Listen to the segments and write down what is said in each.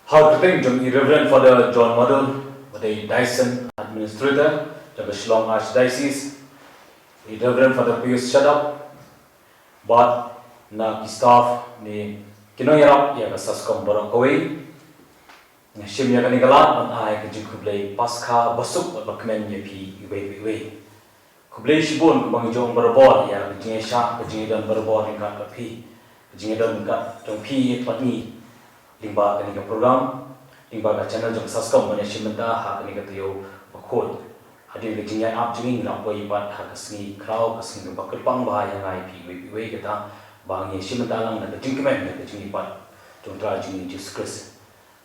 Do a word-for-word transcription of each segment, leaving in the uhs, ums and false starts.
Ha ka kyrteng jong i Reverend Father John Madun, ba dei Diocesan Administrator jong ka Shillong Archdiocese, i Reverend Father Pius Shadap, bad na ki staff ne ki nongïarap ïa ka SASCOM baroh kawei. Nga shim ïa kane ka lad ban ai ka jingkhublei Paskha basuk bad bakmen ïa phi iwei pa iwei. Khublei shibun kaba ngi ïoh barabor ïa ka jingïaishah, ka jingïadon barabor ryngkat bad phi. Ka jingïadon ryngkat jong phi bad ngi lyngba kane ka program, lyngba ka channel jong SASCOM ban ïashim bynta ha kane ka taïew bakhuid. Hadien ka jingïaid ap jong ngi, ngi la poi pat ha ka sngi khraw, ka sngi kaba kyrpang bha ïa nga ïa phi iwei pa iwei, kata ba ngi ïashim bynta lang da ka jingkmen, da ka jingïaid pat jong u Trai jong ngi Jisu Khrist.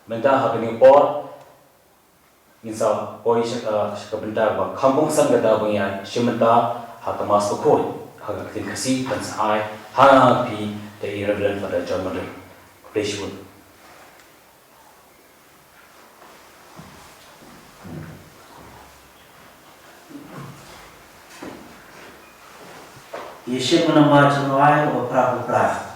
Mynta ha kane ka por ngin sa poi sha ka, sha ka bynta ba kham kongsan, kata ba ngi ïashim bynta ha ka Mass bakhuid ha ka ktien Khasi, kan sa ai ha phi da i Reverend Father John Madun. Khublei shibun. Ïashim bynta ba jong ngi, u Trai uba phra.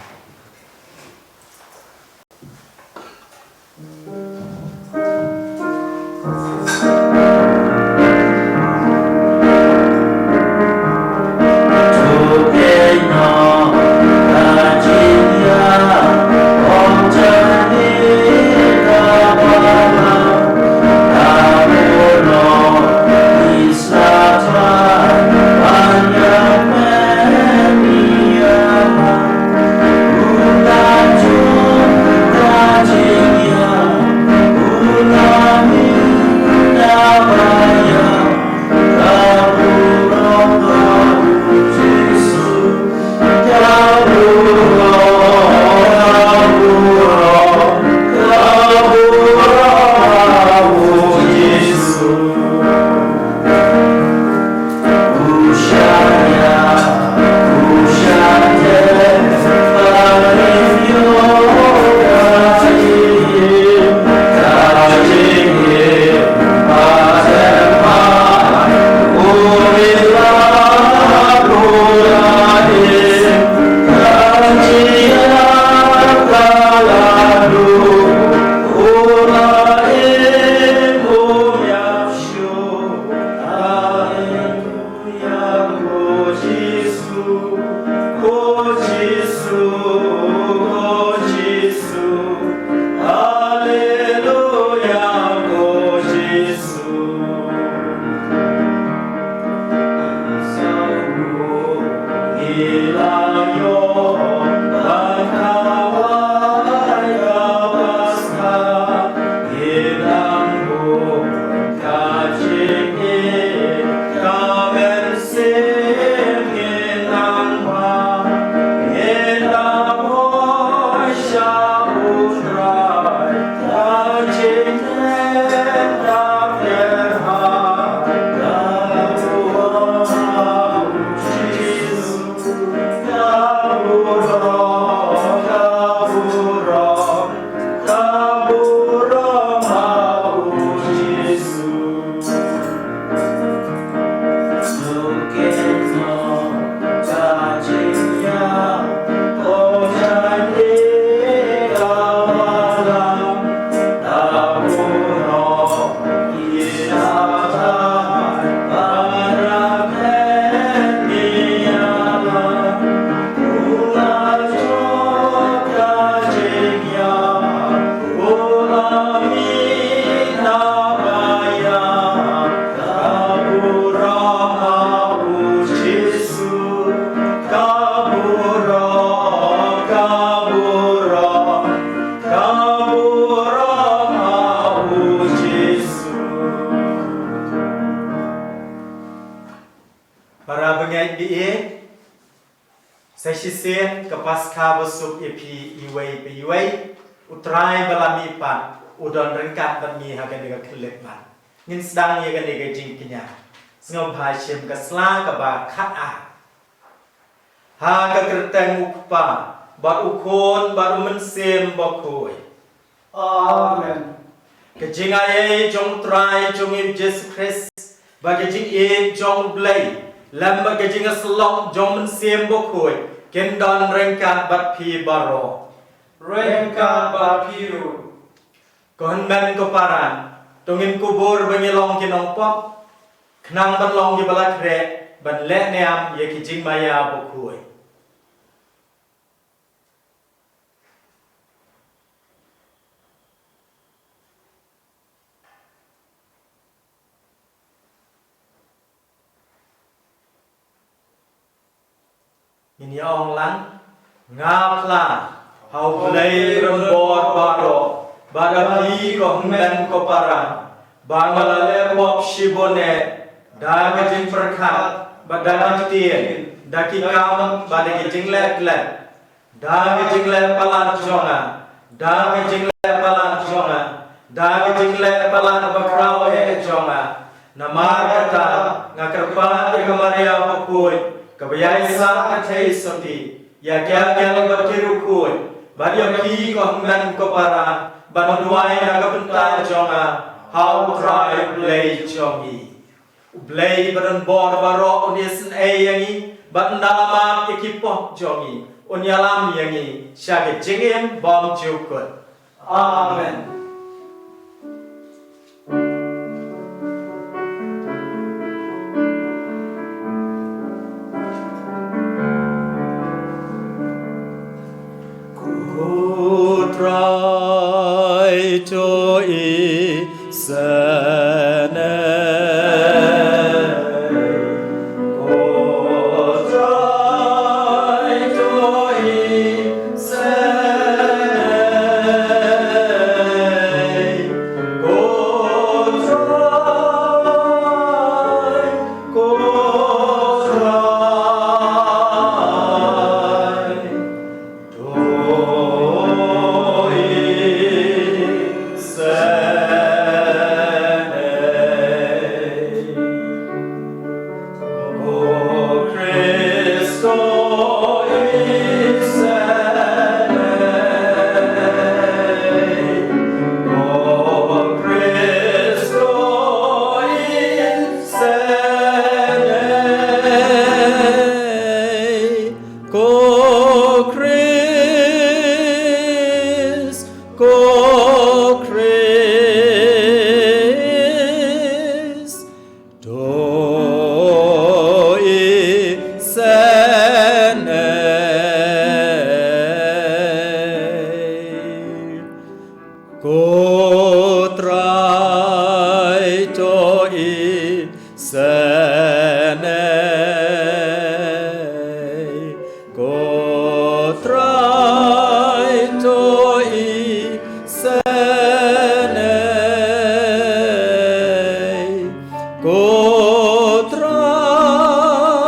mynsiem ka Paskha ba suk ïa phi iwei pa iwei. U Trai ba la mihpat u don ryngkat bad ngi ha kane ka khyllipmat. Ngin sdang ïa kane ka jingkñia. Sngewbha shim ka sla kaba khatar. Ha ka kyrteng u Kpa bad u Khun bad u Mynsiem Bakhuid. Amen. Ka jingaiei jong u Trai jong ngi Jisu Khrist, bad ka jingïeit jong u Blei, lem bad ka jingïasyllok jong u Mynsiem Bakhuid, kin don ryngkat bad phi baroh. Ryngkat bad phi ruh. Ko hynmen ko para, to ngin kubur ba ngi long ki nongpop, khnang ban long kiba la khreh ban leh niam ïa ki jingmaïa bakhuid. Ngin ïa ong lang. Nga phla ha u Blei ba donbor baroh, bad ha phi ko hynmen ko para, ba nga la leh pop shibun eh, da ka jingpyrkhat bad da ka ktien, da ki kam bad da ki jingleh klet, da ka jingleh palat jong nga, da ka jingleh palat jong nga, da ka jingleh palat bakhraw eh jong nga. Namar kata nga kyrpad ïa ka Maria bakhuid, kaba ïaisah ka thei sotti, ïa ki angel bad ki riewkhuid, bad ïa phi ko hynmen ko para, ban duwai na ka bynta jong nga ha u Trai Blei jong ngi. U Blei ba donbor baroh un isynei ïa ngi, bad un da la map ïa ki pop jong ngi, un ïalam ïa ngi sha ka jingim bymjukut. Amen. Ko Trai to i Sene. Ko Trai to i Sene. Ko Trai, ko Trai. Ko Khrist, ko Khrist, to i sene. Ko Trai to i sene. Ko Trai to i sene. Ko Trai,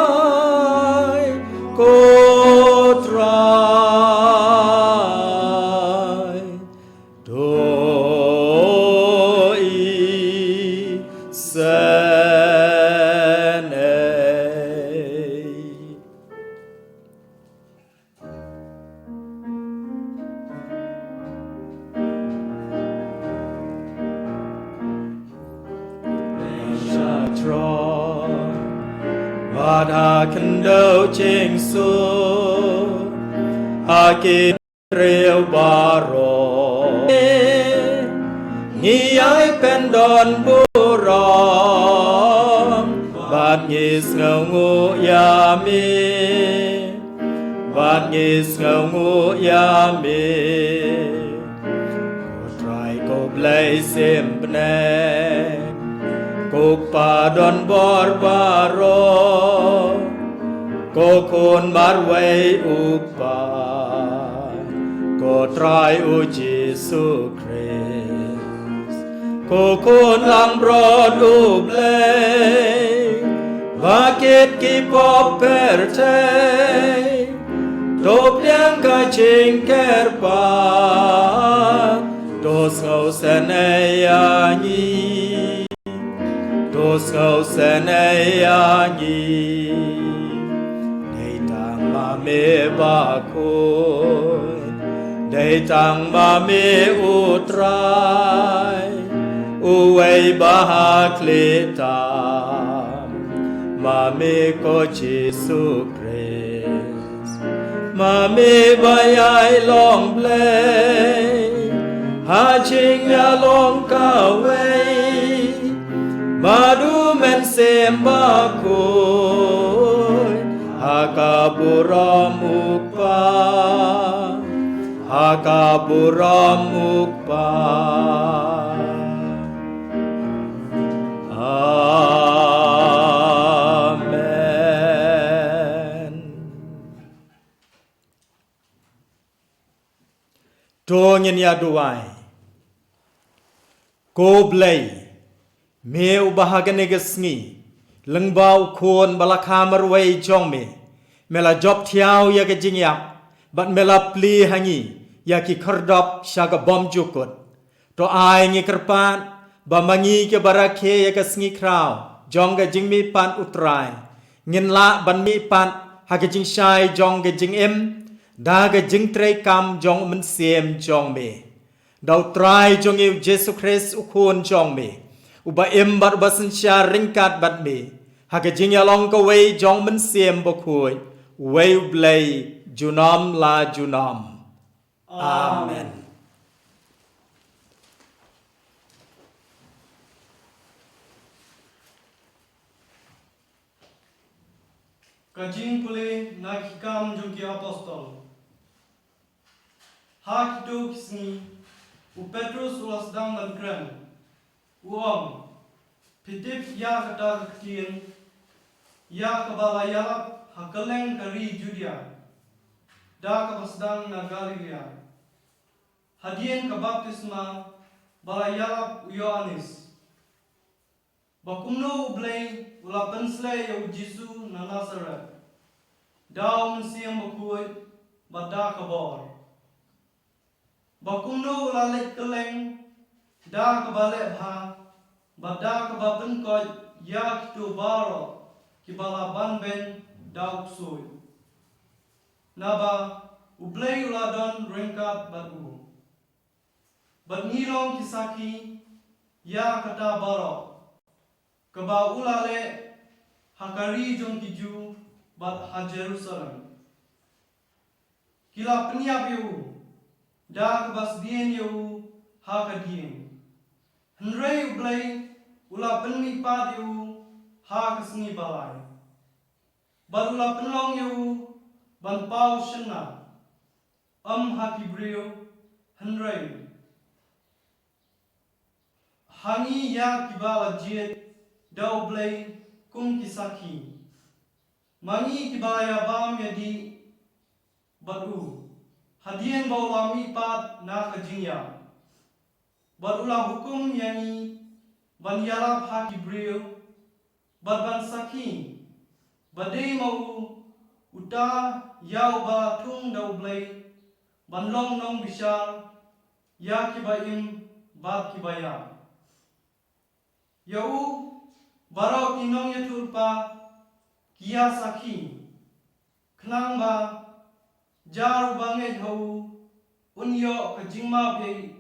ko Trai. To i sene. Bad ha khyndew jingsuk ha ki briew baroh. Ngi ïai pyndon burom bad ngi sngewnguh ïa me, bad ngi sngewnguh ïa me. Ko Trai ko Blei sim bneng, ko Kpa donbor baroh, ko Khun marwei u Kpa, ko Trai u Jisu Khrist, ko Khun langbrot u Blei, ba kit ki pop pyrthei, To pdiang ka jingkyrpad, to sngewsynei ïa ngi, to sngewsynei ïa ngi. Dei tang ma me bakhuid, dei tang ma me u Trai, uwei ba ha khlieh tam, ma me ko Jisu Khrist. Ma me ba ïai long Blei ha jingïalong kawei bad U Mynsiem Bakhuid, ha ka burom U Kpa, ha ka burom U Kpa. Amen. To ngin ïa duwai. Ko Blei, me uba ha kane ka sngi, lyngba U Khun ba la kha marwei jong me, me la jop thiaw ïa ka jingïap, bad me la plie ha ngi ïa ki khyrdop sha ka bymjukut. To ai ngi kyrpad ba ma ngi kiba rakhe ïa ka sngi khraw jong ka jingmihpat U Trai, ngin lah ban mihpat ha ka jingshai jong ka jingim da ka jingtreikam jong U Mynsiem jong me. Da U Trai jong ngi U Jisu Khrist U Khun jong me, uba im bad uba synshar ryngkat bad me ha ka jingïalong kawei jong U Mynsiem Bakhuid, uwei U Blei junom la junom. Amen. Ka jingpule na Ki Kam jong ki Apostol. Ha kito ki sngi, u Petrus u la sdang ban kren, u ong, phi tip ïa kata ka ktien, ïa kaba la ïalap ha kylleng ka ri Judia, da kaba sdang na Galilaia, hadien ka baptisma ba la ïalap u Ïoannis. Ba kumno U Blei u la pynsleh ïa u Jisu na Nasaret da U Mynsiem Bakhuid bad da ka bor. Ba kumno u la leit kylleng da kaba leh bha bad da kaba pynkoit ïa kito baroh kiba la banbeiñ da u ksuid. Naba U Blei u la don ryngkat bad u. Bad ngi long ki sakhi ïa kata baroh kaba u la leh ha ka ri jong ki Jiw bad ha Jerusalem. Ki la pynïap ïa u da kaba sdien ïa u ha ka dieng. Hynrei U Blei u la pynmihpat ïa u ha ka sngi ba lai. Bad u la pynlong ïa u ban paw shynna, ym ha ki briew, hynrei ha ngi ïa kiba la jied da U Blei kum ki sakhi. Ma ngi kiba la ïa bam ïa dih bad u, hadien ba u la mihpat na ka jingïap. Bad u la hukum ïa ngi ban ïalap ha ki briew bad ban sakhi ba dei ma u uta ïa uba la thung da U Blei ban long nongbishar ïa kiba im bad kiba ïap. Ïa u baroh ki nongïathuhlypa ki ïa sakhi, khnang ba jar uba ngeit ha u un ïoh ka jingmap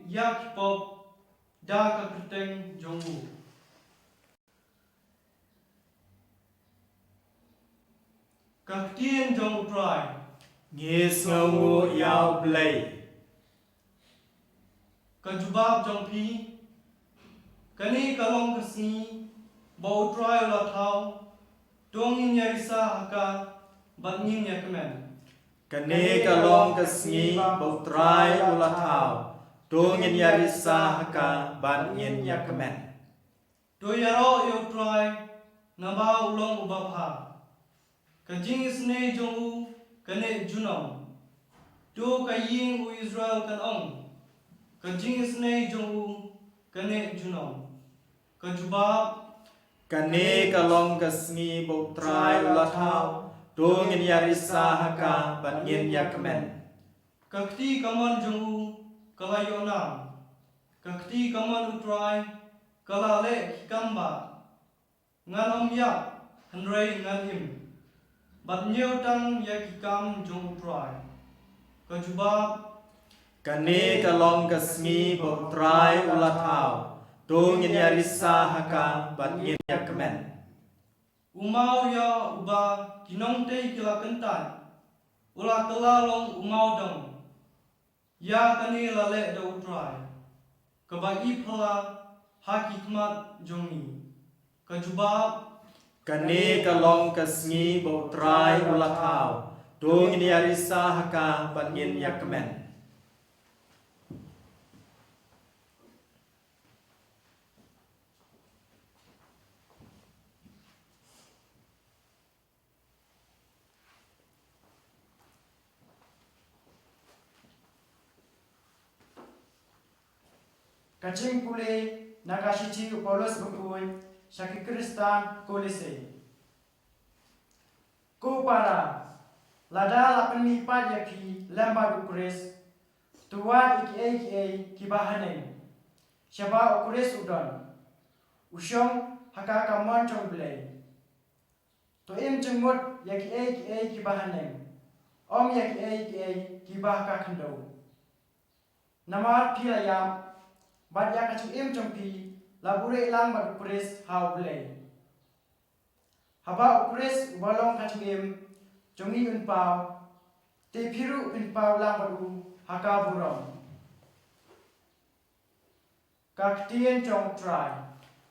ïa ki pop da ka kyrteng jong u. Ka ktien jong U Trai. Ngi sngewnguh ïa U Blei. Ka jubab jong phi. Kane ka long ka sngi ba U Trai u la thaw, to ngin ïa risa ha ka bad ngin ïa kmen. Kane ka long ka sngi ba U Trai u la thaw, to ngin ïa risa ha ka bad ngin ïa kmen. To ïaroh ïa U Trai, naba u long uba bha. Ka jingisynei jong u ka neh junom. To ka ïing u Israel kan ong, ka jingisynei jong u ka neh junom. Ka jubab. Kane ka long ka sngi ba U Trai u la thaw, To ngin ïa risa ha ka bad ngin ïa kmen. Ka kti kamon jong u ka la ïoh nam. Ka kti kamon u Trai ka la leh ki kam ba ngan ym ïap, hynrei ngan im bad ñiew tang ïa ki kam jong u Trai. Ka jubab. Kane ka long ka sngi ba u Trai u la thaw. To ngin ïa risa ha ka bad ngin ïa kmen. U maw ïa uba ki nongtei ki la kyntait, u la kylla long u maw dong. Ïa kane la leh da u Trai, kaba i phylla ha ki khmat jong ngi. Ka jubab. Kane ka long ka sngi ba u Trai u la thaw. To ngin ïa risa ha ka bad ngin ïa kmen. Ka jingpule na ka shithi u Paulus bakhuid sha ki Khristan Kolose. Ko para, lada la pynmihpat ïa phi lem bad u Khrist, to wad ïa kiei kiei kiba haneng, shaba u Khrist u don, u shong ha ka kamon jong u Blei. To im jingmut ïa kiei kiei kiba haneng, ym ïa kiei kiei kiba ha ka khyndew. Namar phi la ïap, bad ïa ka jingim jong phi la buhrieh lang bad u Khrist ha u Blei. Haba u Khrist uba long ka jingim jong ngi un paw, te phi ruh phin paw lang bad u ha ka burom. Ka ktien jong u Trai.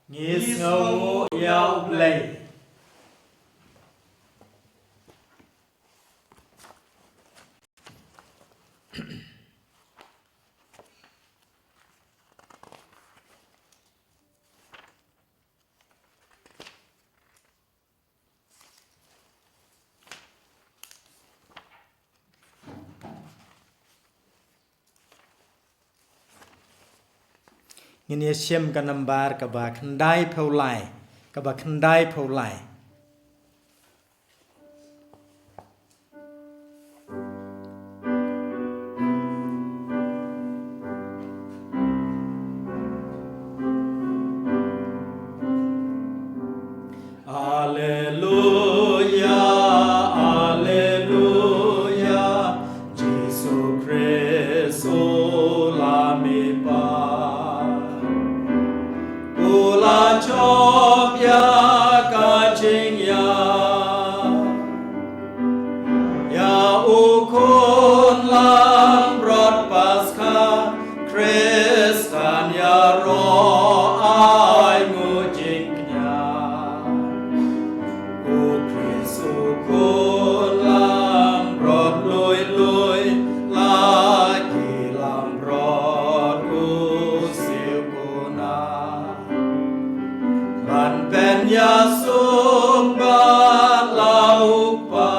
Ngi sngewnguh ïa u Blei. Ngin ïa shim ka nambar kaba khyndai phew lai, kaba khyndai phew lai. Alleluia, alleluia, Jisu Khrist u la mihpat. U la jop ïa ka jingïap. Ïa u khun langbrot Paskha, Khristan ïaroh ai nguh jingkñia. U Khrist u khun langbrot lui lui, la ki langbrot u siew kuna. Ban pynïasuk bad la u Kpa.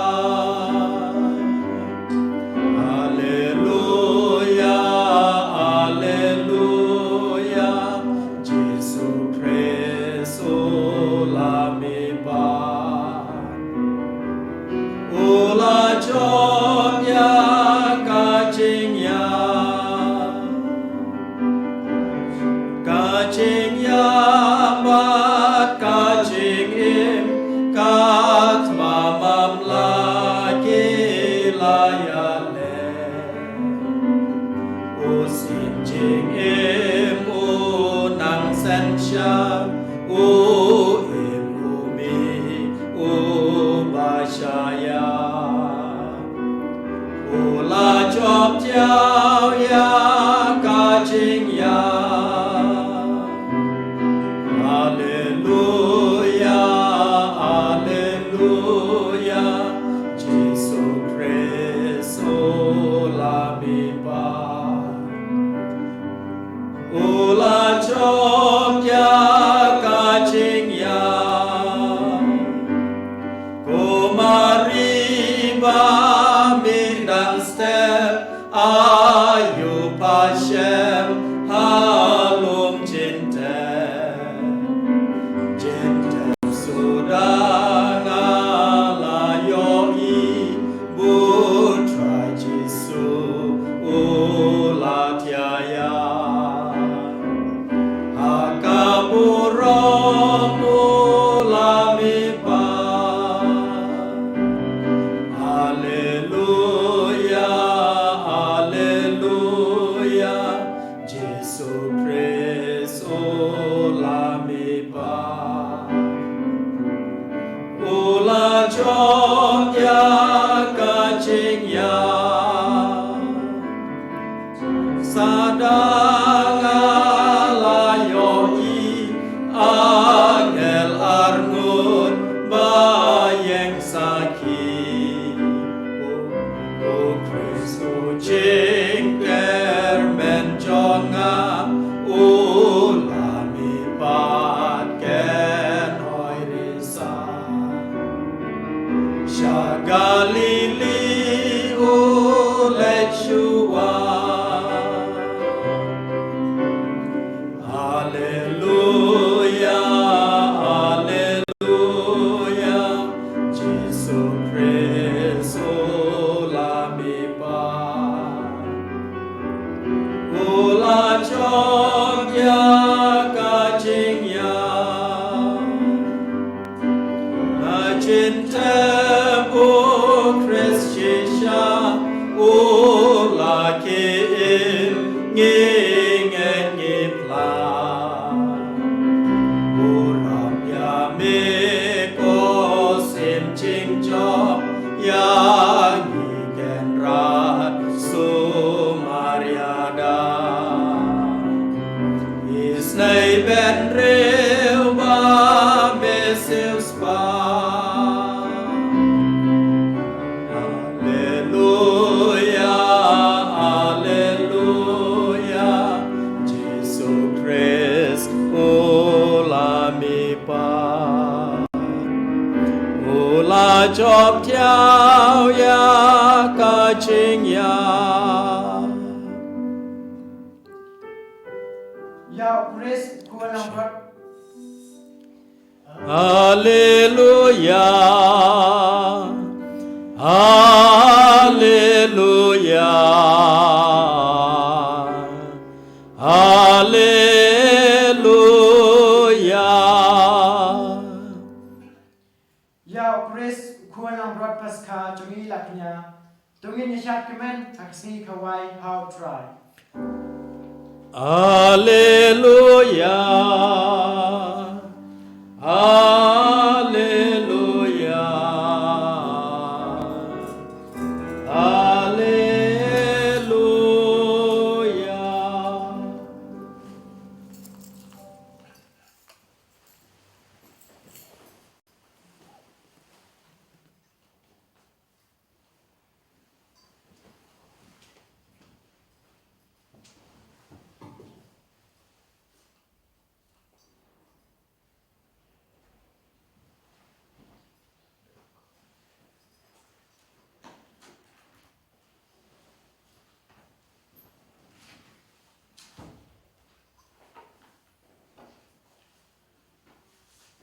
Alleluia, alleluia, Jisu Khrist u la mihpat. U la jop ïa ka jingïap. Ka jingïap bad ka jingim, ka thma mamla ki la ïaleh. U sien jingim u nang synshar, u im u mih uba shah ïap. U la jop thiaw ïa ka jingïap. Alleluia, alleluia, Jisu Khrist u la mihpat. U la jop ïa ka jingïap. Ko Mari ba mih dang step, aiu pha shem ha lum jingtep. Jingtep suda nga la ïohi. Nga la ïohi angel arngut ba ïeng sakhi. U Khrist u jingkyrmen jong nga, u la mih pat ken hoi risa. Sha Galili u leit shuwa. Alleluia, alleluia, Jisu Khrist u la mih pat. U la jop ïa ka jingïap. Na jingtep u Khrist shisha, u la ki im ngi ngeit ngi pla. Burom ïa me ko sim jingjop, ïa ngi kynrad sumar ïada. Isynei bynriew ba me siew spah. Alleluia, alleluia, Jisu Khrist u la mih pat. U la jop thiaw ïa ka jingïap. Ïa u Khrist u khun langbrot. Alleluia. Alleluia. Alleluia. Ïa u Khrist u khun langbrot Paskha jong ngi la kñia. To ngin ïa shad kmen ha ka sngi kawei ha u Trai. Alleluia. Alleluia. Alleluia.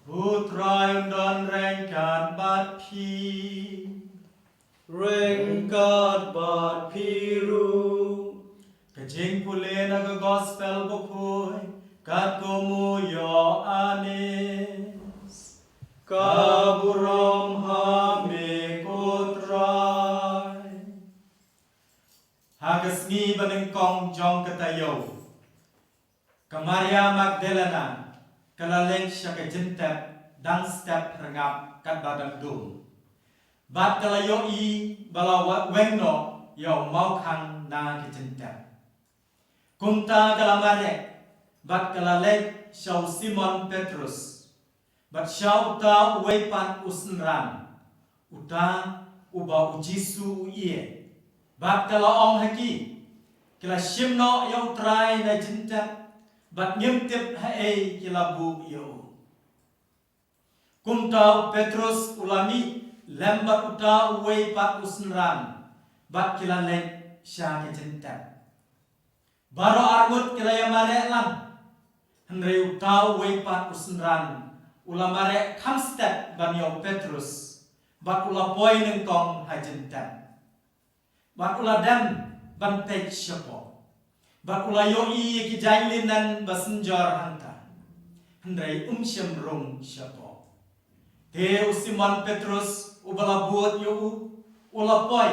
U Trai un don ryngkat bad phi. Ryngkat bad phi ruh. Ka jingpule na ka Gospel Bakhuid katkum u Ïoannis. Ka burom ha me ko Trai. Ha ka sngi banyngkong jong ka taïew, ka Maria Magdalena ka la leit sha ka jingtep dang step rngap katba dang dum. Bad ka la ïohi ba la wa-, weng noh ïa u mawkhang na ka jingtep. Kumta ka la mareh bad ka la leit sha u Simon Petrus. Bad sha uta uwei pat u synran, uta uba u Jisu u ïeit. Bad ka la ong ha ki, ki la shim noh ïa u Trai na jingtep, bad ngim tip haei ki la buh ïa u. Kumta u Petrus u la mih lem bad uta uwei pat u synran, bad ki la leit sha ka jingtep. Baroh arngut ki la ïa mareh lang. Hynrei uta uwei pat u synran u la mareh kham stet ban ïa u Petrus, bad u la poi nyngkong ha jingtep. Bad u la dem ban peit shapoh. Bad u la ïohi ïa ki jaiñ linen ba synjor hangta. Hynrei um shym rung shapoh. Te u Simon Petrus uba la bud ïa u, u la poi,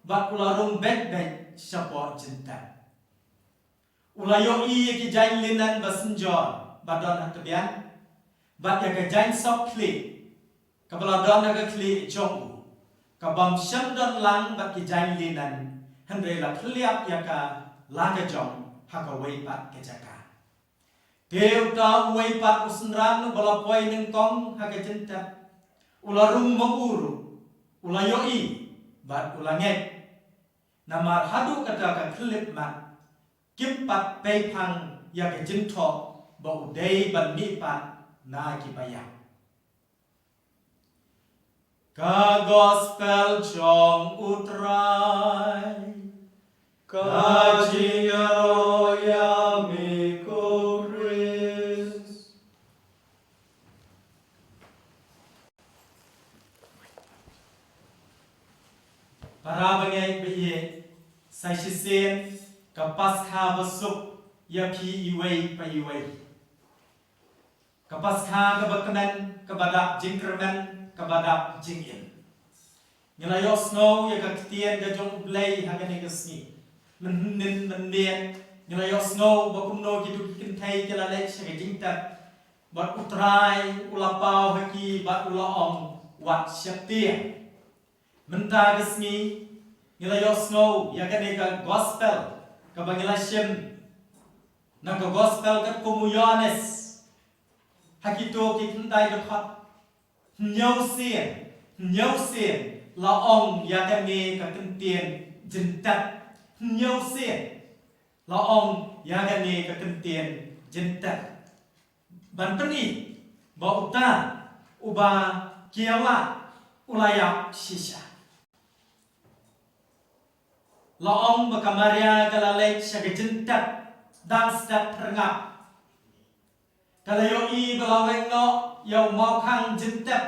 bad u la rung beit beit shapoh jingtep. U la ïohi ïa ki jaiñ linen ba synjor ba don ha tbian, bad ïa ka jaiñ sop khlieh kaba la don ha ka khlieh jong u, kabym shym don lang bad ki jaiñ linen, hynrei la khylliap ïa ka la ka jong ha kawei pat ka jaka. Te uta uwei pat u synran uba la poi nyngkong ha ka jingtep u la rung ma u ruh, u la ïohi bad u la ngeit. Namar haduh kata ka khyllipmat kim pat peiphang ïa ka jingthoh ba u dei ban mihpat na kiba ïap. Ka Gospel jong U Trai. Ka jingïaroh ïa me ko Khrist. Para bangeit ba ïeit, sa shisien ka Paskha basuk ïa phi iwei pa iwei. Ka Paskha kaba kmen, kaba dap jingkyrmen, kaba dap jingim. Ngi la ïohsngew ïa ka ktien ka jong U Blei ha kane ka sngi. Mynhynnin mynmiet ngi la ïohsngew ba kumno kito ki kynthei ki la leit sha ka jingtep, bad U Trai u la paw ha ki bad u la ong, wat sheptieng. Mynta ka sngi ngi la ïohsngew ïa kane ka Gospel kaba ngi la shim na ka Gospel katkum u Ïoannis. Ha kito ki khyndai dkhot, hynñiew sien, hynñiew sien la ong ïa kane ka kyntien jingtep. Hynñiew sien la ong ïa kane ka kyntien jingtep. Ban pyni ba uta uba ki ïawad u la ïap shisha. La ong ba ka Maria ka la leit sha ka jingtep dang step pyrngap. Ka la ïohi ba la weng noh ïa u mawkhang jingtep.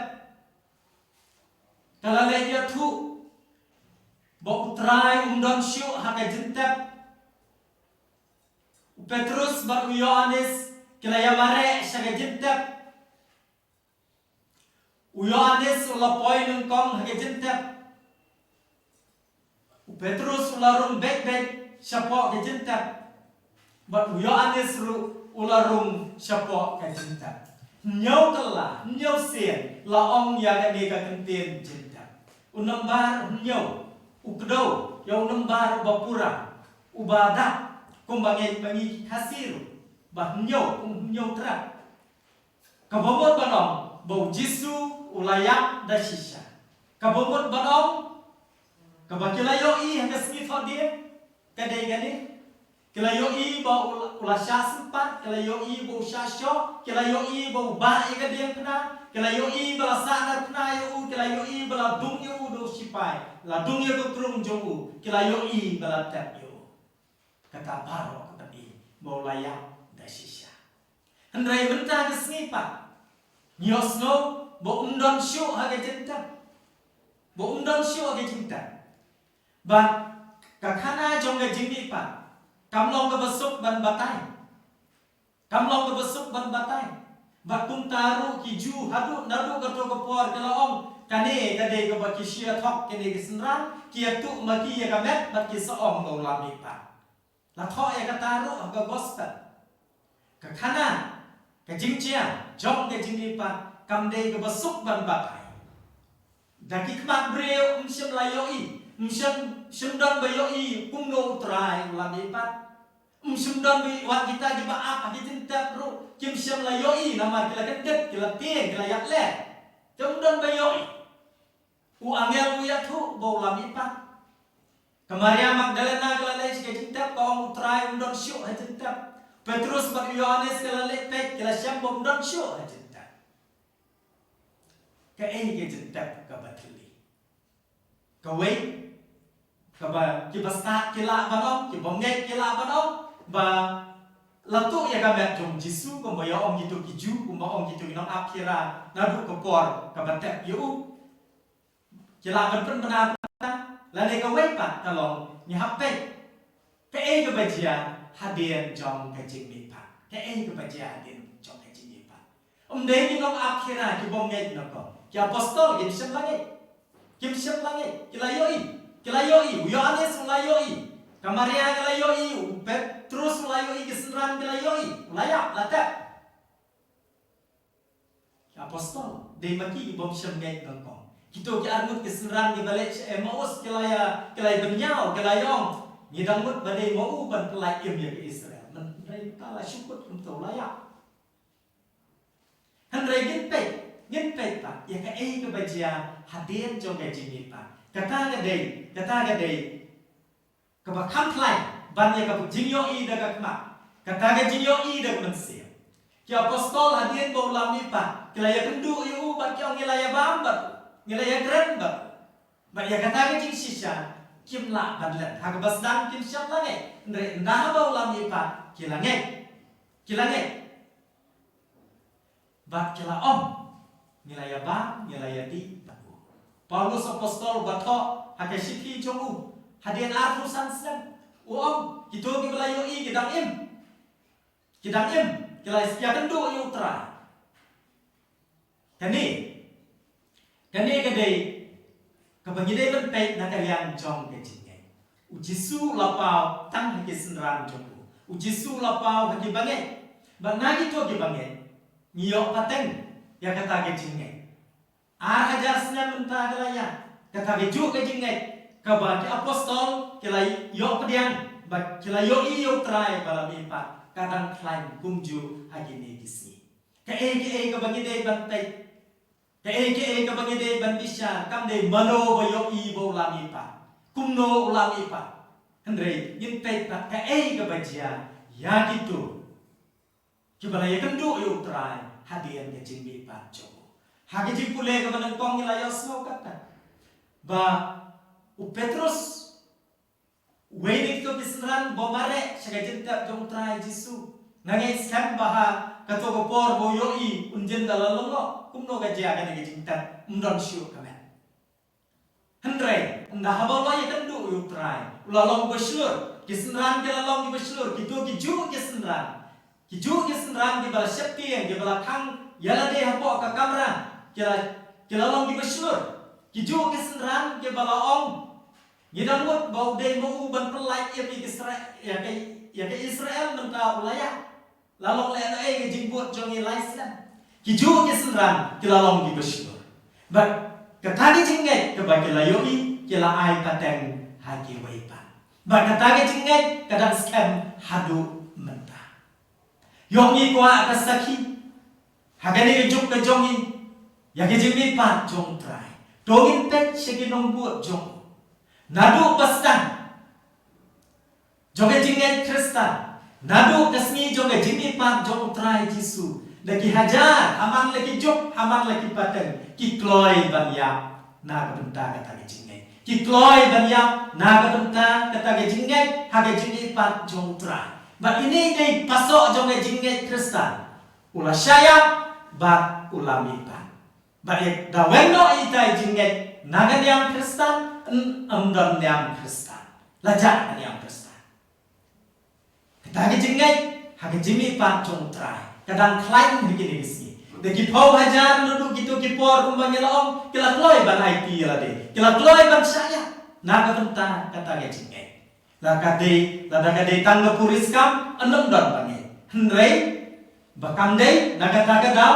Ka la leit ïathuh ba U Trai um don shuh ha ka jingtep. U Petrus bad u Ïoannis ki la ïamareh sha ka jingtep. U Ïoannis u la poi nyngkong ha ka jingtep. U Petrus u la rung beit beit shapoh ka jingtep. Bad u Ïoannis ruh u la rung shapoh ka jingtep. Hynñiew kylla, hynñiew sien la ong ïa kane ka kyntien jingtep. U nombar hynñiew u kdew ïa u nombar uba pura, uba dap, kumba ngeit ma ngi ki Khasi ruh ba hynñiew, um hynñiew trep. Kaba mut ban ong ba U Jisu u la ïap da shisha. Kaba mut ban ong, kaba ki la ïohi ha ka sngi Thohdieng ka dei kane. Ki la ïohi ba u la, u la shah sympat, ki la ïohi ba u shah shoh, ki la ïohi ba u bah ïa ka diengphna, ki la ïohi ba la sahnarphna ïa u, ki la ïohi ba la dung ïa u da u shipai, la dung ïa ka krung jong u, ki la ïohi ba la tep ïa u. Kata baroh ka pyni ba u la ïap da shisha. Hynrei mynta ka sngi pat ngi ïohsngew ba um don shuh ha ka jingtep. Ba um don shuh ha ka jingtep. Bad ka khana jong ka jingmihpat kam long kaba suk ban batai. Kam long kaba suk ban batai. Bad kumta ruh ki Jiw haduh naduh kato ka por ki la ong, kane ka dei kaba ki shu ïathok kine ki synran, ki ïathuh ma ki ïa ka met bad ki sa ong ba u la mihpat. La thoh ïa kata ruh ha ka Gospel. Ka khana, ka jingjia jong ka jingmihpat kam dei kaba suk ban batai. Da ki khmat briew um shym la ïohi, um shym, shym don ba ïohi kumno U Trai u la mihpat. Um shym don ba ïohi, wat kita kiba ap ha ki jingtep ruh kim shym la ïohi, namar ki la kyndit, ki la tieng, ki la ïap leh. Te um don ba ïohi. U angel u ïathuh ba u la mihpat. Ka Maria Magdalena ka la leit sha ka jingtep, ka ong U Trai um don shuh ha jingtep. Petrus bad u Ïoannis ka la leit peit, ki la shem ba um don shuh ha jingtep. Kaei ka jingtep kaba thylli? Kawei, kaba kiba stad ki lah ban ong, ki bym ngeit ki lah ban ong ba la tuh ïa ka met jong U Jisu, kumba ïa ong kito ki Jiw, kumba ong kito ki nongap phira naduh ka por kaba tep ïa u. Ki lah ban pynbna kumta. Lane kawei pat ka long, ngi hap peit kaei kaba jia hadien jong ka jingmihpat. Kaei kaba jia hadien jong ka jingmihpat? Ym dei ki nongap phira ki bym ngeit nyngkong. Ki apostol kim shym la ngeit. Kim shym la ngeit. Ki la ïohi. Ki la ïohi. U Ïoannis u la ïohi. Ka Maria ka la ïohi. U Petrus u la ïohi. Ki synran ki la ïohi. U la ïap, la tep. Ki apostol, dei ma ki ki bym shym ngeit nyngkong. Kito ki arngut ki synran kiba leit sha Emmaus ki la ïa, ki la ïa bynñiaw, ki la ïa ong, Ngi dang mut ba dei ma u ban pyllait im ïa ka Israel. Hynrei mynta la shu kut kumta, u la ïap. Hynrei ngin peit, ngin peit pat ïa kaei kaba jia hadien jong ka jingmihpat. Kata ka dei, kata ka dei kaba kham khlaiñ ban ïa ka jingïohi da ka khmat, kata ka jingïohi da ka mynsiem. Ki apostol hadien ba u la mihpat, ki la ïakynduh ïa u bad ki ong, ngi la ïabam bad u, ngi la ïakren bad u. Bad ïa kata ka jingshisha kim lah ban leh. Ha kaba sdang kim shym la ngeit. Hynrei ynda haba u la mihpat, ki la ngeit. Ki la ngeit. Bad ki la ong, ngi la ïabam, ngi la ïadih bad u. Paulus apostol ba thoh ha ka shithi jong u hadien arphew san snem, u ong, kito kiba la ïohi ki dang im. Ki dang im, ki la ïakynduh ïa u Trai. Kane, kane ka dei kaba ngi dei ban peit na ka liang jong ka jingngeit. U Jisu u la paw tang ha ki synran jong u. U Jisu u la paw ha ki bangeit. Bad na kito ki bangeit ngi ïoh pateng ïa kata ka jingngeit. Ar hajar snem mynta ka la ïa, kata ka juh ka jingngeit kaba ki apostol ki la ïoh pdiang bad ki la ïohi ïa u Trai ba la mihpat, ka dang khlaiñ kumjuh ha kine ki sngi. Kaei kaei kaba ngi dei ban peit, kaei kaei kaba ngi dei ban bishar, kam dei mano ba ïohi ba u la mihpat, kumno u la mihpat. Hynrei ngin peit pat kaei kaba jia ïa kito kiba la ïakynduh ïa u Trai hadien ka jingmihpat jong u. Ha ka jingpule kaba nyngkong ngi la ïohsngew kata ba u Petrus, uwei na kito ki synran, u ba mareh sha ka jingtep jong u Trai Jisu. Nga ngeit skhem ba ha kato ka por ba u ïohi un jin da la lyngngoh kumno ka jia kane ka jingtep, ym don shuh ka met. Hynrei ynda haba u la ïakynduh ïa u Trai, u la long uba shlur. Ki synran ki la long kiba shlur, kito ki juh ki synran. Ki juh ki synran kiba la sheptieng, kiba la khang ïa lade hapoh ka kamra, ki la, ki la long kiba shlur. Ki juh ki synran kiba la ong, ngi dang mut ba u dei ma u ban pyllait ïa ka Israel, ïa ka, ïa ka Israel, mynta u la ïap. La long leh ei ka jingbud jong ngi lai snem. Ki juh ki synran ki la long kiba shlur. Bad kata ka jingngeit kaba ki la ïohi, ki la ai pateng ha kiwei pat. Bad kata ka jingngeit ka dang skhem haduh mynta. Ïoh ngi kwah ka sakhi ha kane ka juk ka jong ngi ïa ka jingmihpat jong u Trai. To ngin peit sha ki nongbud jong u. Naduh ba sdang jong ka jingngeit Khristan, naduh ka sngi jong ka jingmihpat jong u Trai Jisu, da ki hajar, ha man la ki juk, ha man la ki pateng, ki kloi ban ïap na ka bynta kata ka jingngeit. Ki kloi ban ïap na ka bynta kata ka jingngeit ha ka jingmihpat jong u Trai. Bad ine i dei pasoh jong ka jingngeit Khristan. U la shah ïap bad u la mihpat. Bad ïa da weng noh ita i jingngeit na ka niam Khristan, ym, ym don niam Khristan. La jah ka niam Khristan. Kata ka jingngeit ha ka jingmihpat jong u Trai ka dang khlaiñ ha kine ki sngi. Da ki phew hajar naduh kito ki por kumba ngi la ong, ki la kloi ban aiti ïa lade, ki la kloi ban shah ïap na ka bynta kata ka jingngeit. La ka dei, lada ka dei tang ka puriskam, ym don ba ngeit. Hynrei ba kam dei, na kata ka daw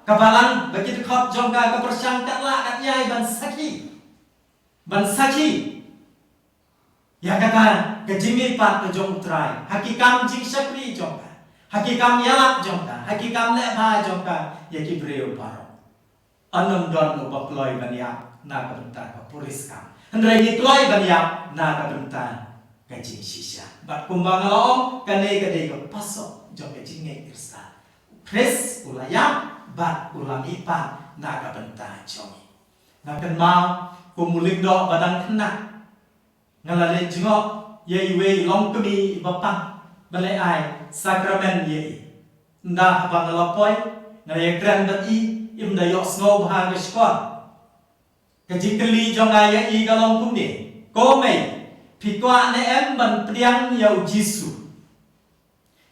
ka Balang, ba ki dkhot jong ka, ka pyrshang katba lah katba ïai ban sakhi, ban sakhi ïa kata ka jingmihpat ka jong u Trai ha ki kam jingshakri jong ka, ha ki kam ïalap jong ka, ha ki kam leh bha jong ka ïa ki briew baroh. Ym don uba kloi ban ïap na ka bynta ka puriskam, hynrei ngi kloi ban ïap na ka bynta ka jingshisha. Bad kumba nga la ong, kane ka dei ka pasoh jong ka jingngeit Khristan. U Khrist u la ïap bad u la mihpat na ka bynta jong ngi. Nga kynmaw kum u lyngdoh ba dang khynnah, nga la leit jngoh ïa iwei i longkmie iba pang ban leit ai sakramen ïa i. Ynda haba nga la poi, nga la ïakren bad i, im da ïohsngew bha ka shkor. Ka jingkylli jong nga ïa i ka long kumne: Ko mei, phi kwah ne em ban pdiang ïa u Jisu?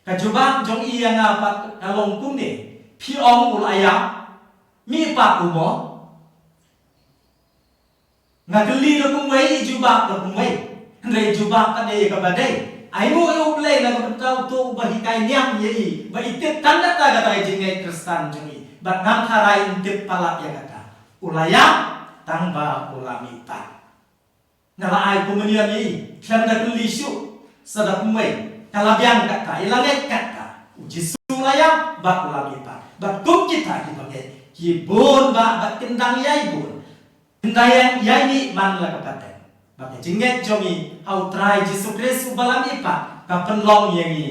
Ka jubab jong i ïa nga pat ka long kumne: Phi ong u la ïap, mihpat u mo? Nga kylli da kumwei, i jubab da kumwei. Hynrei i jubab pat ïa kaba dei. Ai nguh ïa U Blei na ka bynta uto uba hikai niam ïa i, ba i tip tang kata, kata ka jingngeit Khristan jong i. Bad ngam tharai in tip palat ïa kata. U la ïap tang ba u la mihpat. Nga la ai komunion ïa i khlem da kylli shuh. Sa da kumwei, ka la biang kata, i la ngeit kata. U Jisu u la ïap, bad u la mihpat. Bad kum kita kiba ngeit, ki bun bah, bad kin dang ïai bun. Kin dang ïai, ïai mih man la ka pateng. Bad ka jingngeit jong ngi, ha u Trai Jisu Khrist uba la mihpat, ka pynlong ïa ngi.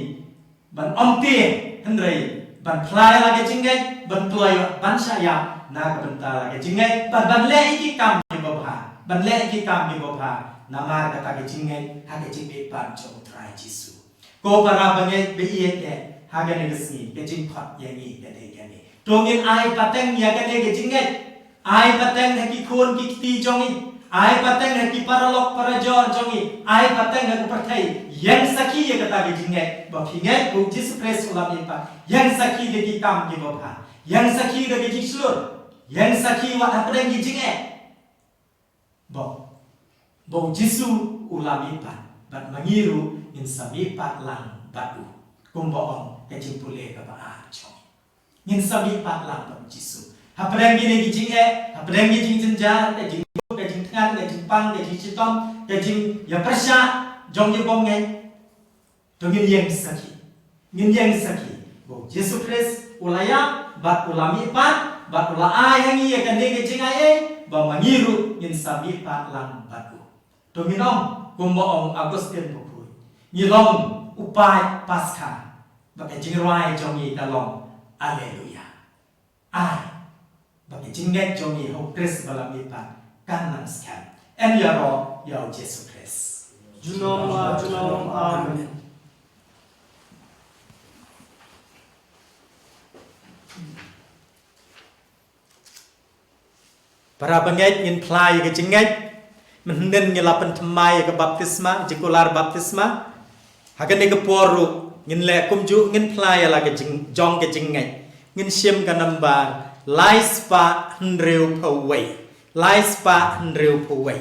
Ban ym tieng, hynrei, ban phla ïa la ka jingngeit, ban kloi, ban shah ïap, na ka bynta la ka jingngeit, bad ban leh ïa ki kam kiba bha, ban leh ïa ki kam kiba bha, namar kata ka jingngeit, ha ka jingmihpat jong u Trai Jisu. Ko para bangeit ba ïeit eh, ha kane ka sngi, ka jingkhot ïa ngi, kane, kane. To ngin ai pateng ïa kane ka jingngeit. Ai pateng ha ki khun ki kti jong ngi. Ai pateng ha ki paralok parajor jong ngi. Ai pateng ha ka pyrthei. Ïeng sakhi ïa kata ka jingngeit. Ba phi ngeit ba u Jisu Khrist u la mihpat. Ïeng sakhi da ki kam kiba bha. Ïeng sakhi da ka jingshlur. Ïeng sakhi wat hapdeng ki jingeh. Ba, ba u Jisu u la mihpat, bad ma ngi ruh ngin sa mihpat lang bad u. Kumba ong ka jingpule kaba ar jong ngi. Ngin sa mihpat lang bad u Jisu. Hapdeng kine ki jingeh, hapdeng ki jingjynjar, ka jingduk, ka jingthngan, ka jingpang, ka jingshitom, ka jingïapyrshah jong ki bym ngeit. To ngin ïeng sakhi. Ngin ïeng sakhi. Ba u Jisu Khrist u la ïap, bad u la mihpat, bad u la ai ha ngi ïa kane ka jingai ei, ba ma ngi ruh ngin sa mihpat lang bad u. To ngin ong, kumba ong Augustine Bakhuid. Ngi long u paid Paskha. Bad ka jingrwai jong ngi ka long. Alleluia. Ai, ba ka jingngeit jong ngi ha u Khrist ba la mihpat, kan nang skhem. Yn ïaroh ïa u Jisu Khrist. Junom, ah, junom, amen. Para bangeit, ngin phla ïa ka jingngeit. Mynhynnin ngi la pynthymmai ïa ka baptisma, jingkular baptisma. Ha kane ka por ruh, ngin leh kumjuh, ngin phla ïa la ka jing, jong ka jingngeit. Ngin shim ka nambar, lai spah hynriewphew wei. Lai spah hynriewphew wei.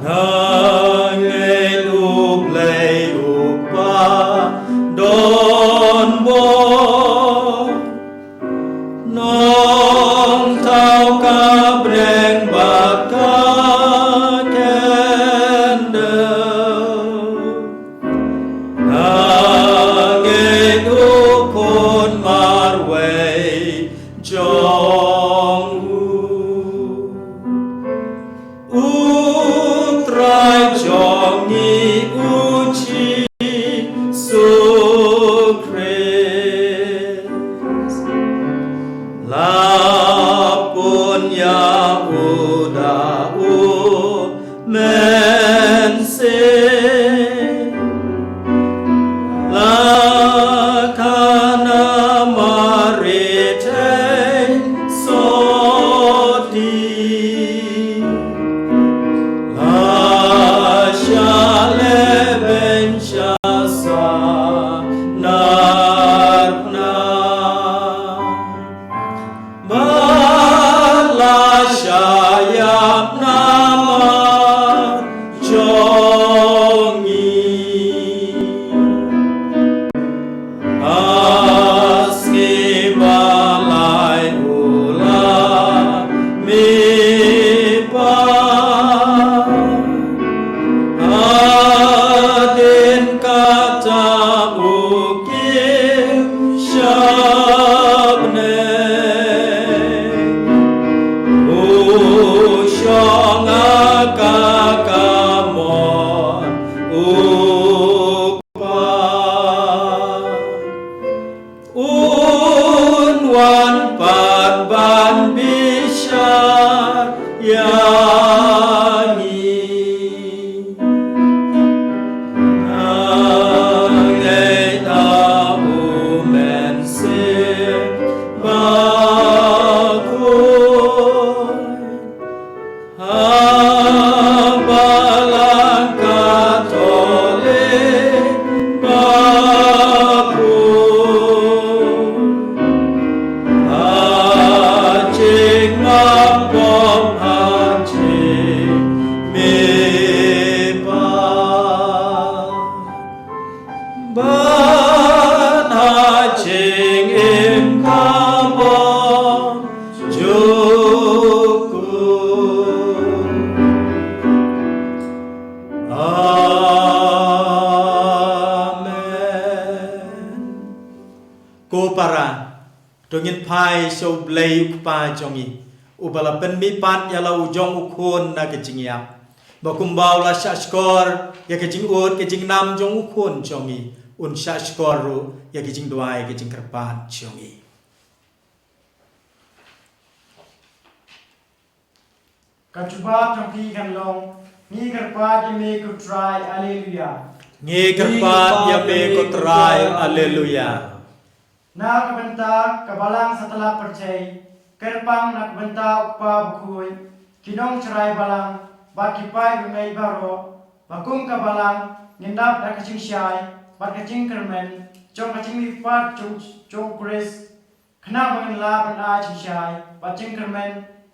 Nga ngeit U Blei U Kpa don bor, Nongthaw ka bneng bad ka khyndew. Nga ngeit U Khun marwei jong U, U Trai jong ngi U Jisu Khrist. La pun ïa U da U Mynsiem. La khana Mari thei sotti. La shah lehbeiñ sha sanar phna. Bad la shah ïap namar jong ngi. Ha sngi ba lai U la mihpat. Hadien kata U kiew sha bneng. U shong ha ka kamon U Kpa. Un wan pat ban bishar ïa ngi. Nga ngeit ha U Mynsiem Bakhuid. Ha Balang Katholik bakhuid. Ha jingmap bymhap To ngin phai sha U Blei U Kpa jong ngi, uba la pynmihpat ïa la u jong u khun na ka jingïap, ba kumba u la shahshkor ïa ka jingud ka jingnam jong u khun jong ngi, un shahshkor ruh ïa ka jingduwai ka jingkyrpad jong ngi. Ka jubab jong phi kan long: Ngi kyrpad ïa me ko Trai, Alleluia. Ngi kyrpad ïa me ko Trai, Alleluia. Na ka bynta ka balang satlak pyrthei, kyrpang na ka bynta U Kpa Bakhuid, ki nongtrai balang bad ki paid bangeit baroh, ba kum ka balang ngin dap da ka jingshai bad ka jingkyrmen jong ka jingmihpat jong, jong u Khrist, khnang ba ngin lah ban ai jingshai bad jingkyrmen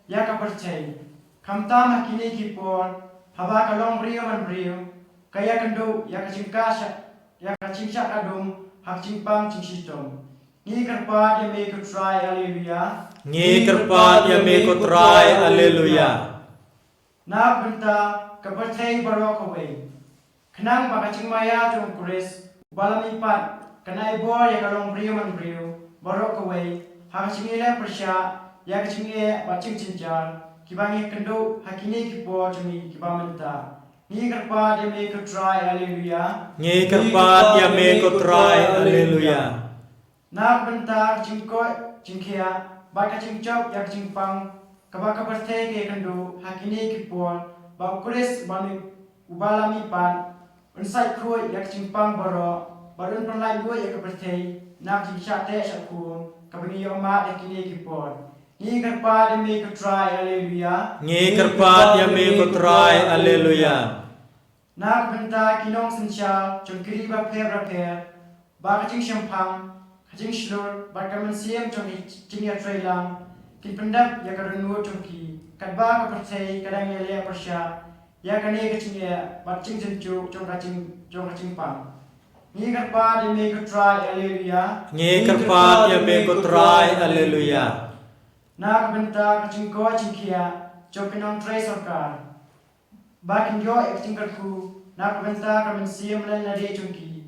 ïa ka pyrthei. Khamtam ha kine ki por, haba ka longbriew manbriew ka ïakynduh ïa ka jingkashah, ïa ka jingshah ka dum ha ka jingpang jingshitom. Ngi kyrpad ïa me ko Trai, Alleluia. Ngi kyrpad ïa me ko Trai, Alleluia. Na ka bynta ka pyrthei baroh kawei, khnang ba ka jingmaïa jong u Khrist uba la mihpat kan ai bor ïa ka longbriew manbriew baroh kawei, ha ka jingïaleh pyrshah ïa ka jingeh bad jingjynjar kiba ngi kynduh ha kine ki por jong ngi kiba mynta. Ngi kyrpad ïa me ko Trai, Alleluia. Ngi kyrpad ïa me ko Trai, Alleluia. Na ka bynta ka jingkoit jingkhiah bad ka jingjop ïa ka jingpang kaba ka pyrthei ka ïakynduh ha kine ki por, ba u Khrist uba mi, uba la mihpat un sait khuid ïa ka jingpang baroh bad un pynlait luid ïa ka pyrthei na ka jingshah teh shah khum kaba ngi ïohmad ha kine ki por. Ngi kyrpad ïa me ko Trai, Alleluia. Ngi kyrpad ïa me ko Trai, Alleluia. Na ka bynta ki nongsynshar jong ki ri bapher bapher, ba ka jingshemphang, ka jingshlur bad ka mynsiem jong ki jingïatreilang kin pyndep ïa ka dohnud jong ki, katba ka pyrthei ka dang ïaleh pyrshah ïa kane ka jingeh bad jingjynjuh jong ka jing, jong ka jingpang. Ngi kyrpad ïa me ko Trai, Alleluia. Ngi kyrpad ïa me ko Trai, Alleluia. Na ka bynta ka jingkoit jingkhiah jong ki nongtrei sorkar, ba kin ïoh ïa ka jingkyrkhu na ka bynta ka mynsiem lane lade jong ki,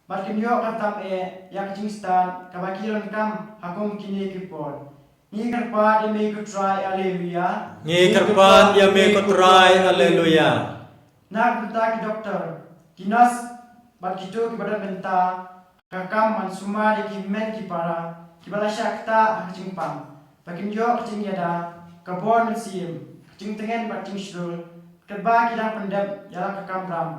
bad kin ïoh khamtam eh ïa ka jingstad kaba ki donkam ha kum kine ki por. Ngi kyrpad ïa me ko Trai, Alleluia. Ngi kyrpad ïa me ko Trai, Alleluia. Na ka bynta ki doktor, ki nurse bad kito kiba don bynta ka kam ban sumar ïa ki hynmen ki para kiba la shah ktah ha ka jingpang, ba kin ïoh ka jingïada, ka bor mynsiem, ka jingtngen bad jingshlur, katba ki dang pyndep ïa la ka kamram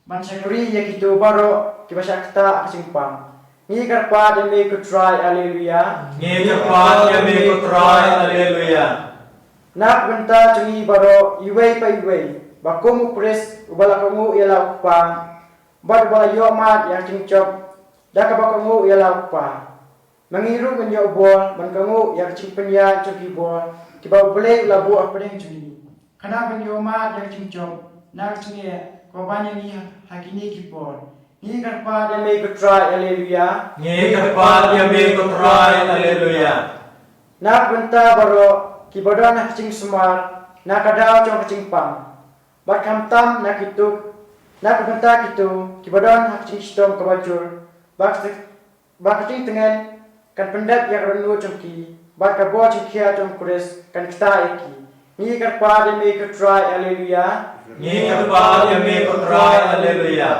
ban shakri ïa kito baroh kiba shah ktah ha ka jingpang. Ngi kyrpad ïa me ko Trai, Alleluia. Ngi kyrpad ïa me ko Trai, Alleluia. Na ka bynta jong ngi baroh, iwei pa iwei, ba kum u Khrist uba la kohnguh ïa la u Kpa bad uba la ïohmad ïa ka jingjop da kaba kohnguh ïa la u Kpa, ma ngi ruh ngin ïoh bor ban kohnguh ïa ka jingpynïaid jong ki bor kiba U Blei u la buh hapdeng jong ngi, khnang ban ïohmad ïa ka jingjop na ka jingeh kaba ban ïa ngi ha, ha kine ki por. Ngi kyrpad ïa me ko Trai, Alleluia. Ngi kyrpad ïa me ko Trai, Alleluia. Na ka bynta baroh kiba don ha ka jingsumar na ka daw jong ka jingpang, bad khamtam na kito, na ka bynta kito kiba don ha ka jingshitom kaba jur, ba ka, ba ka jingtngen kan pyndep ïa ka dohnud jong ki, bad ka bor jingkhia jong u Khrist kan ktah ïa ki. Ngi kyrpad ïa me ko Trai, Alleluia. Ngi kyrpad ïa me ko Trai, Alleluia.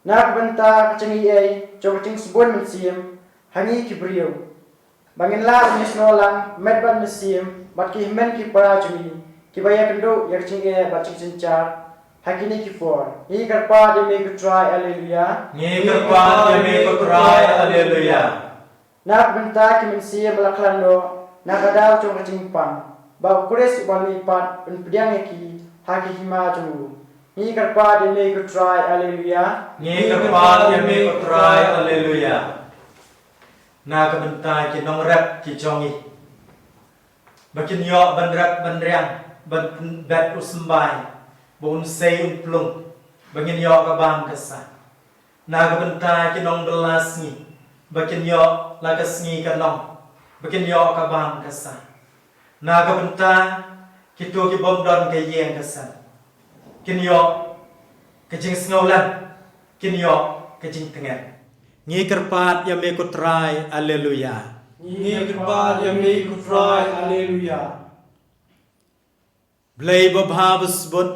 Na ka bynta ka jingaiei jong ka jingsbun mynsiem ha ngi ki briew, ba ngin lah ban ïasnoh lang met bad mynsiem bad ki hynmen ki para jong ngi kiba ïakynduh ïa ka jingeh bad jingjynjar ha kine ki por. Ngi kyrpad ïa me ko Trai, Alleluia. Ngi kyrpad ïa me ko Trai, Alleluia. Na ka bynta ki mynsiem ba la khlad noh na ka daw jong ka jingpang, ba u Khrist uba mihpat un pdiang ïa ki ha ki hima jong u. Ngi kyrpad ïa me ko Trai, Alleluia. Ngi kyrpad ïa me ko Trai, Alleluia. Na ka bynta ki nongrep ki jong ngi, ba kin ïoh ban rep ban riang, ban bet u symbai, ba un sei un plung, ba ngin ïoh ka bam ka sah. Na ka bynta ki nongbylla sngi, ba kin ïoh la ka sngi ka nong, ba kin ïoh ka bam ka sah. Na ka bynta kito ki bym don ka ïing ka sem, kin ïoh ka jingsngewlem, kin ïoh ka jingtngen. Ngi kyrpad ïa me ko Trai, Alleluia. Ngi kyrpad ïa me ko Trai. Haleluya. Blei babha basbun,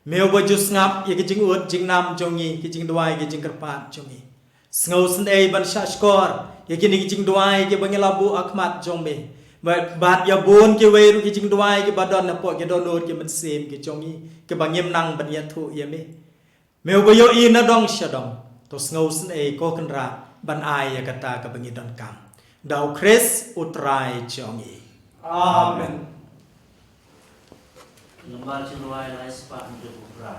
me uba ju sngap ïa ki jingud jingnam jong ngi, ki jingduwai, ki jingkyrpad jong ngi. Sngewsynei ban shahshkor ïa kine ki jingduwai kiba ngi la buh ha khmat jong me. Bad, bad ïa bun kiwei ruh ki jingduwai kiba don hapoh ki dohnud ki mynsiem ki jong ngi, kiba ngim nang ban ïathuh ïa me. Me uba ïohi na dong sha dong, to sngewsynei ko Kynrad ban ai ïa kata kaba ngi donkam. Da u Khrist u Trai jong ngi. Amen. Nambar jingduwai lai spah hynriew phra.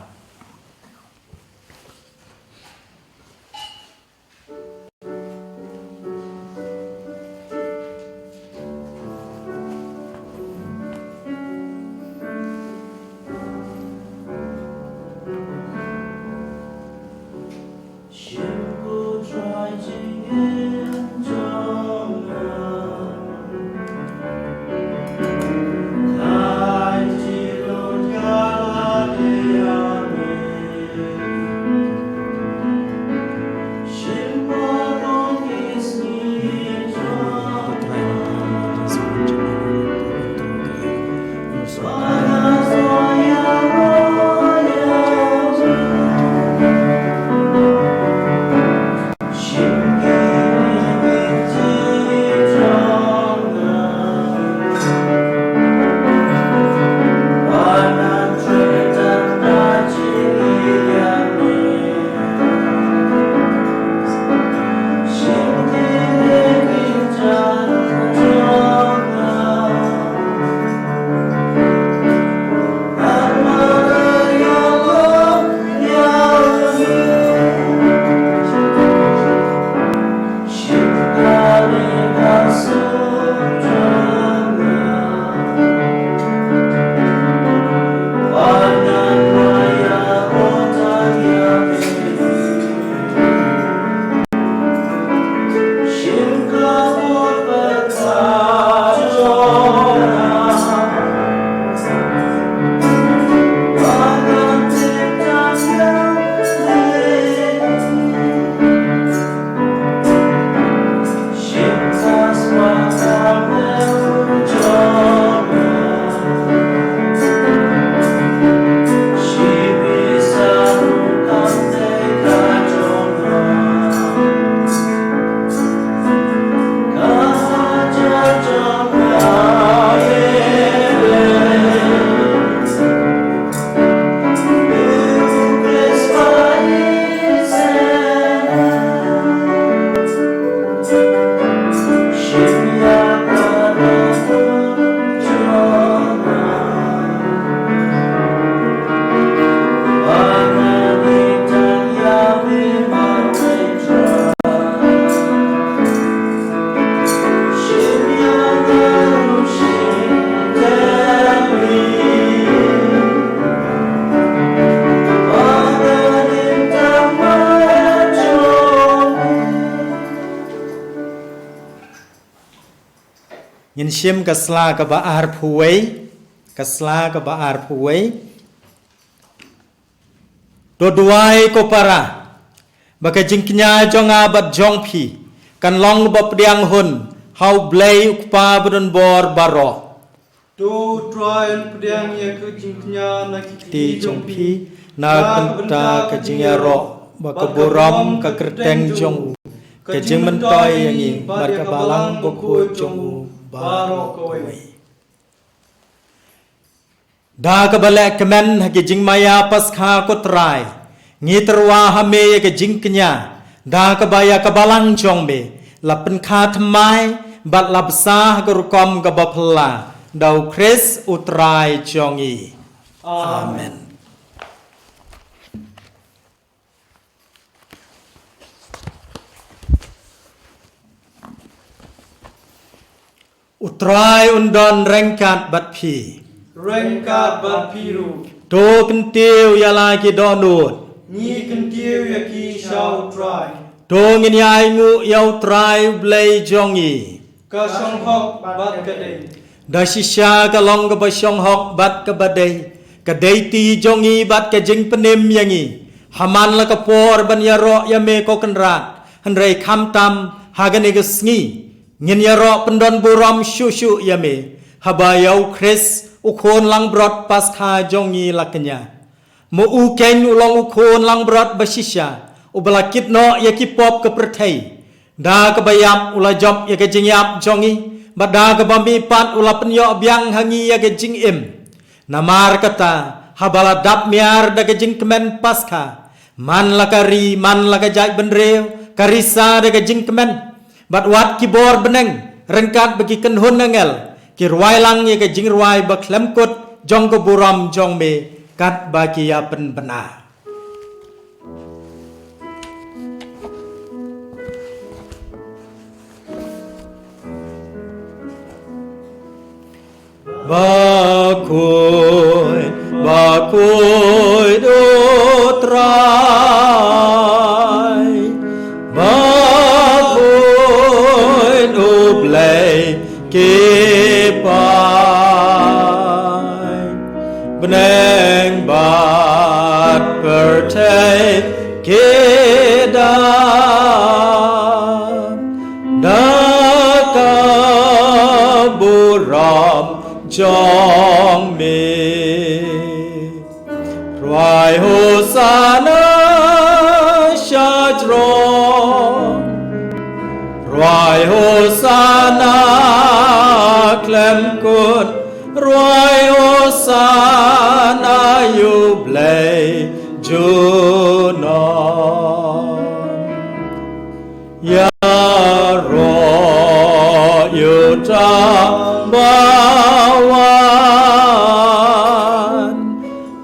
Ngin shim ka sla kaba arphew wei, ka sla kaba arphew wei. To duwai ko para, ba ka jingkñia jong nga bad jong phi kan long ba pdiang hun ha U Blei U Kpa badonbor baroh. To U Trai un pdiang ïa ka jingkñia na ki kti jong phi, na ka bynta ka jingïaroh bad ka burom ka kyrteng jong u, ka jingmyntoi ïa ngi bad ka Balang Bakhuid jong u baroh kawei. Da kaba leh kmen ha ki jingmaïa Paskha ko Trai, ngi tyrwa ha me ïa ka jingkñia, da kaba ïa ka Balang jong me la pynkha thymmai bad la bsa ha ka rukom kaba phylla, da U Khrist U Trai jong ngi. Amen. U Trai un don ryngkat bad phi. Ryngkat bad phi ruh. To kyntiew ïa la ki dohnud. Ngi kyntiew ïa ki sha U Trai. To ngin ïa ainguh ïa U Trai U Blei jong ngi. Ka shong hok bad ka dei. Da shisha ka long kaba shong hok bad kaba dei, ka dei ti jong ngi bad ka jingpynim ïa ngi. Ha man la ka por ban ïaroh ïa me ko Kynrad, hynrei khamtam ha kane ka sngi Ngin ïaroh pyndon burom shuh shuh ïa me, haba ïa u Khrist u khun langbrot Paskha jong ngi la kñia. Ma u keiñ u long u khun langbrot ba shisha, uba la kit noh ïa ki pop ka pyrthei. Da kaba ïap u la jop ïa ka jingïap jong ngi, bad da kaba mihpat u la pynïoh biang ha ngi ïa ka jingim. Namar kata, haba la dap miar da ka jingkmen Paskha, man la ka ri, man la ka jaitbynriew, ka risa da ka jingkmen. Bad wat ki bor bneng, ryngkat bad ki kynhun angel, ki rwai lang ïa ka jingrwai ba khlem kut jong ka burom jong me, katba ki ïa pynbna. Ba khuid, ba khuid, O Trai, ba khuid, O Blei ki paid. Bneng bad pyrthei ki dap da ka burom jong me. Rwai Hosana shajrong. Rwai Hosana khlem kut. Rwai Hosana ïa u Blei junom. Ïaroh ïa uta ba wan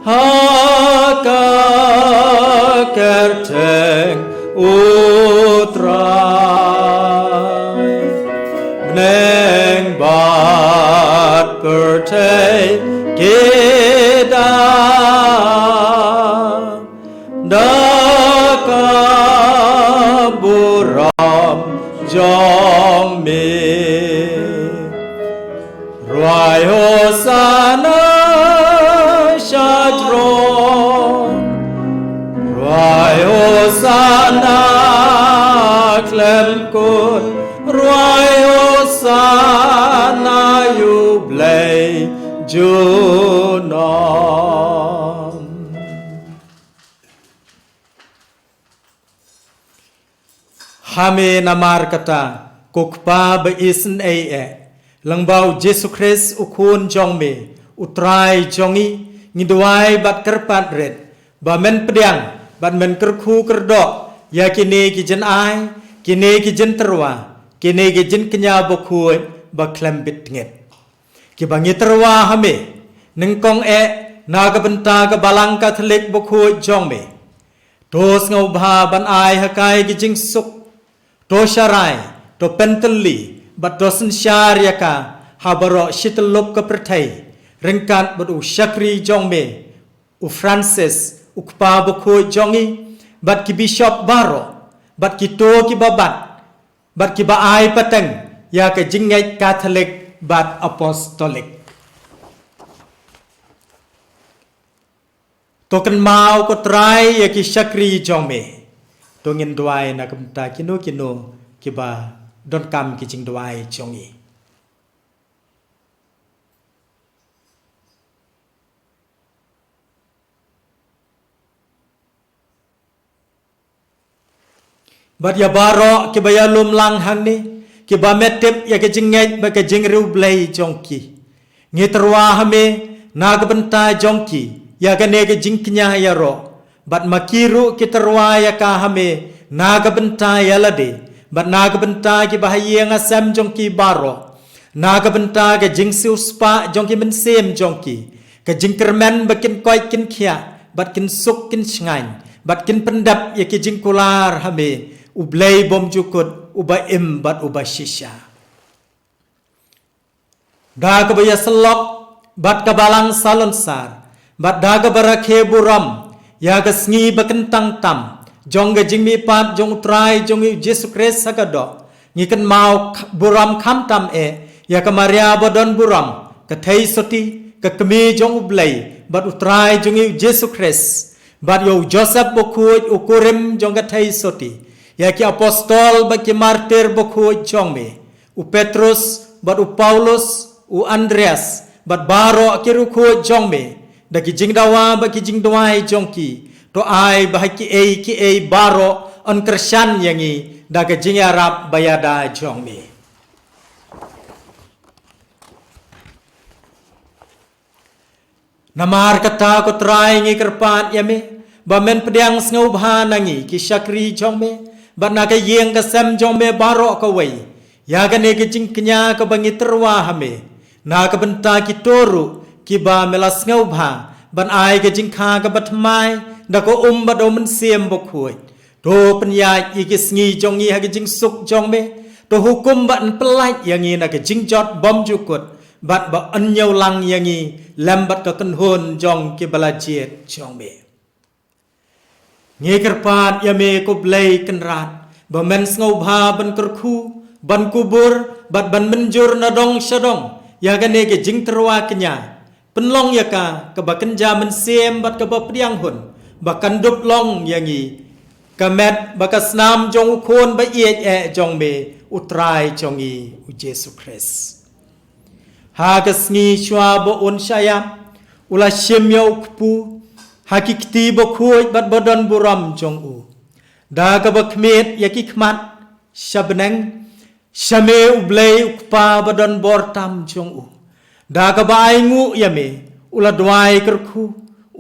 ha ka kyrteng U Trai. Bneng bad pyrthei ki dap da ka burom jong me. Rwai Hosana shajrong. Rwai Hosana khlem kut. Rwai Hosana ïa u Blei junom. Ha me namar kata, ko Kpa ba isynei eh, lyngba u Jisu Khrist u Khun jong me, U Trai jong ngi, ngi duwai bad kyrpad rit ba men pdiang bad men kyrkhu kyrdoh ïa kine ki jynai, kine ki jyntyrwa, kine ki jingkñia bakhuid ba khlem bit tngit. Kiba ngi tyrwa ha me, nyngkong eh na ka bynta ka Balang Katholik bakhuid jong me. To sngewbha ban ai ha ka ïa ka jingsuk. To sharai, to pyntylli, bad to synshar ïa ka ha baroh shi tyllup ka pyrthei, ryngkat bad u shakri jong me, u Francis, u Kpa bakhuid jong ngi, bad ki bishop baroh, bad kito kiba bat, bad kiba ai pateng ïa ka jingngeit Katholik bad Apostolik. To kynmaw ko Trai ïa ki shakri jong me. To ngin duwai na ka bynta kino kino kiba donkam ki jingduwai jong ngi. Bad ïa baroh kiba ïalum lang hangne, kiba me tip ïa ka jingngeit bad ka jingriewblei jong ki. Ngi tyrwa ha me na ka bynta jong ki ïa kane ka jingkñia ïaroh. Bad ma ki ruh ki tyrwa ïa ka ha me na ka bynta ïa lade, bad na ka bynta kiba ha ïing ha sem jong ki baroh. Na ka bynta ka jingsiewspah jong ki mynsiem jong ki, ka jingkyrmen ba kin koit kin khiah, bad kin suk kin shngaiñ, bad kin pyndep ïa ki jingkular ha me, U Blei bymjukut, uba im bad uba shisha. Da kaba ïasyllok bad ka Balang Salonsar, bad da kaba rakhe burom ïa ka sngi ba kyntang tam jong ka jingmihpat jong U Trai jong ngi U Jisu Khrist ha ka doh, ngi kynmaw kh-, burom khamtam eh ïa ka Maria ba don burom, ka Theisotti, ka Kmie jong U Blei, bad U Trai jong ngi U Jisu Khrist, bad ïa u Joseph bakhuid u kurim jong ka Theisotti, ïa ki apostol bad ki martir bakhuid jong me, u Petrus, bad u Paulus, u Andreas, bad baroh ki riewkhuid jong me, da ki jingdawa bad ki jingduwai jong ki, to ai ba ha kiei kiei baroh yn kyrshan ïa ngi da ka jingïarap ba ïada jong me. Namar kata ko Trai ngi kyrpad ïa me, ba men pdiang sngewbha na ngi ki shakri jong me, bad na ka ïing ka sem jong me baroh kawei, ïa kane ka jingkñia kaba ngi tyrwa ha me, na ka bynta kito ruh kiba me la sngewbha ban ai ka jingkha kaba thymmai da ka um bad da u Mynsiem Bakhuid. To pynïaid ïa ki sngi jong ngi ha ka jingsuk jong me. To hukum bad pyllait ïa ngi na ka jingjot bymjukut, bad ba yn ñiewlang ïa ngi lem bad ka kynhun jong kiba la jied jong me. Ngi kyrpad ïa me ko Blei Kynrad, ba men sngewbha ban kyrkhu, ban kubur, bad ban mynjur na dong sha dong ïa kane ka jingtyrwa kñia. Pynlong ïa ka kaba kynja mynsiem bad kaba pdiang hun, ba kan dup long ïa ngi ka met bad ka snam jong u Khun ba ïeit eh jong me, u Trai jong ngi u Jisu Khrist. Ha ka sngi shuwa ba un shah ïap, u la shim ïa u kpu ha ki kti bakhuid bad ba don burom jong u. Da kaba khmied ïa ki khmat sha bneng, sha me u Blei u Kpa ba don bor tam jong u. Da kaba ainguh ïa me, u la duwai kyrkhu,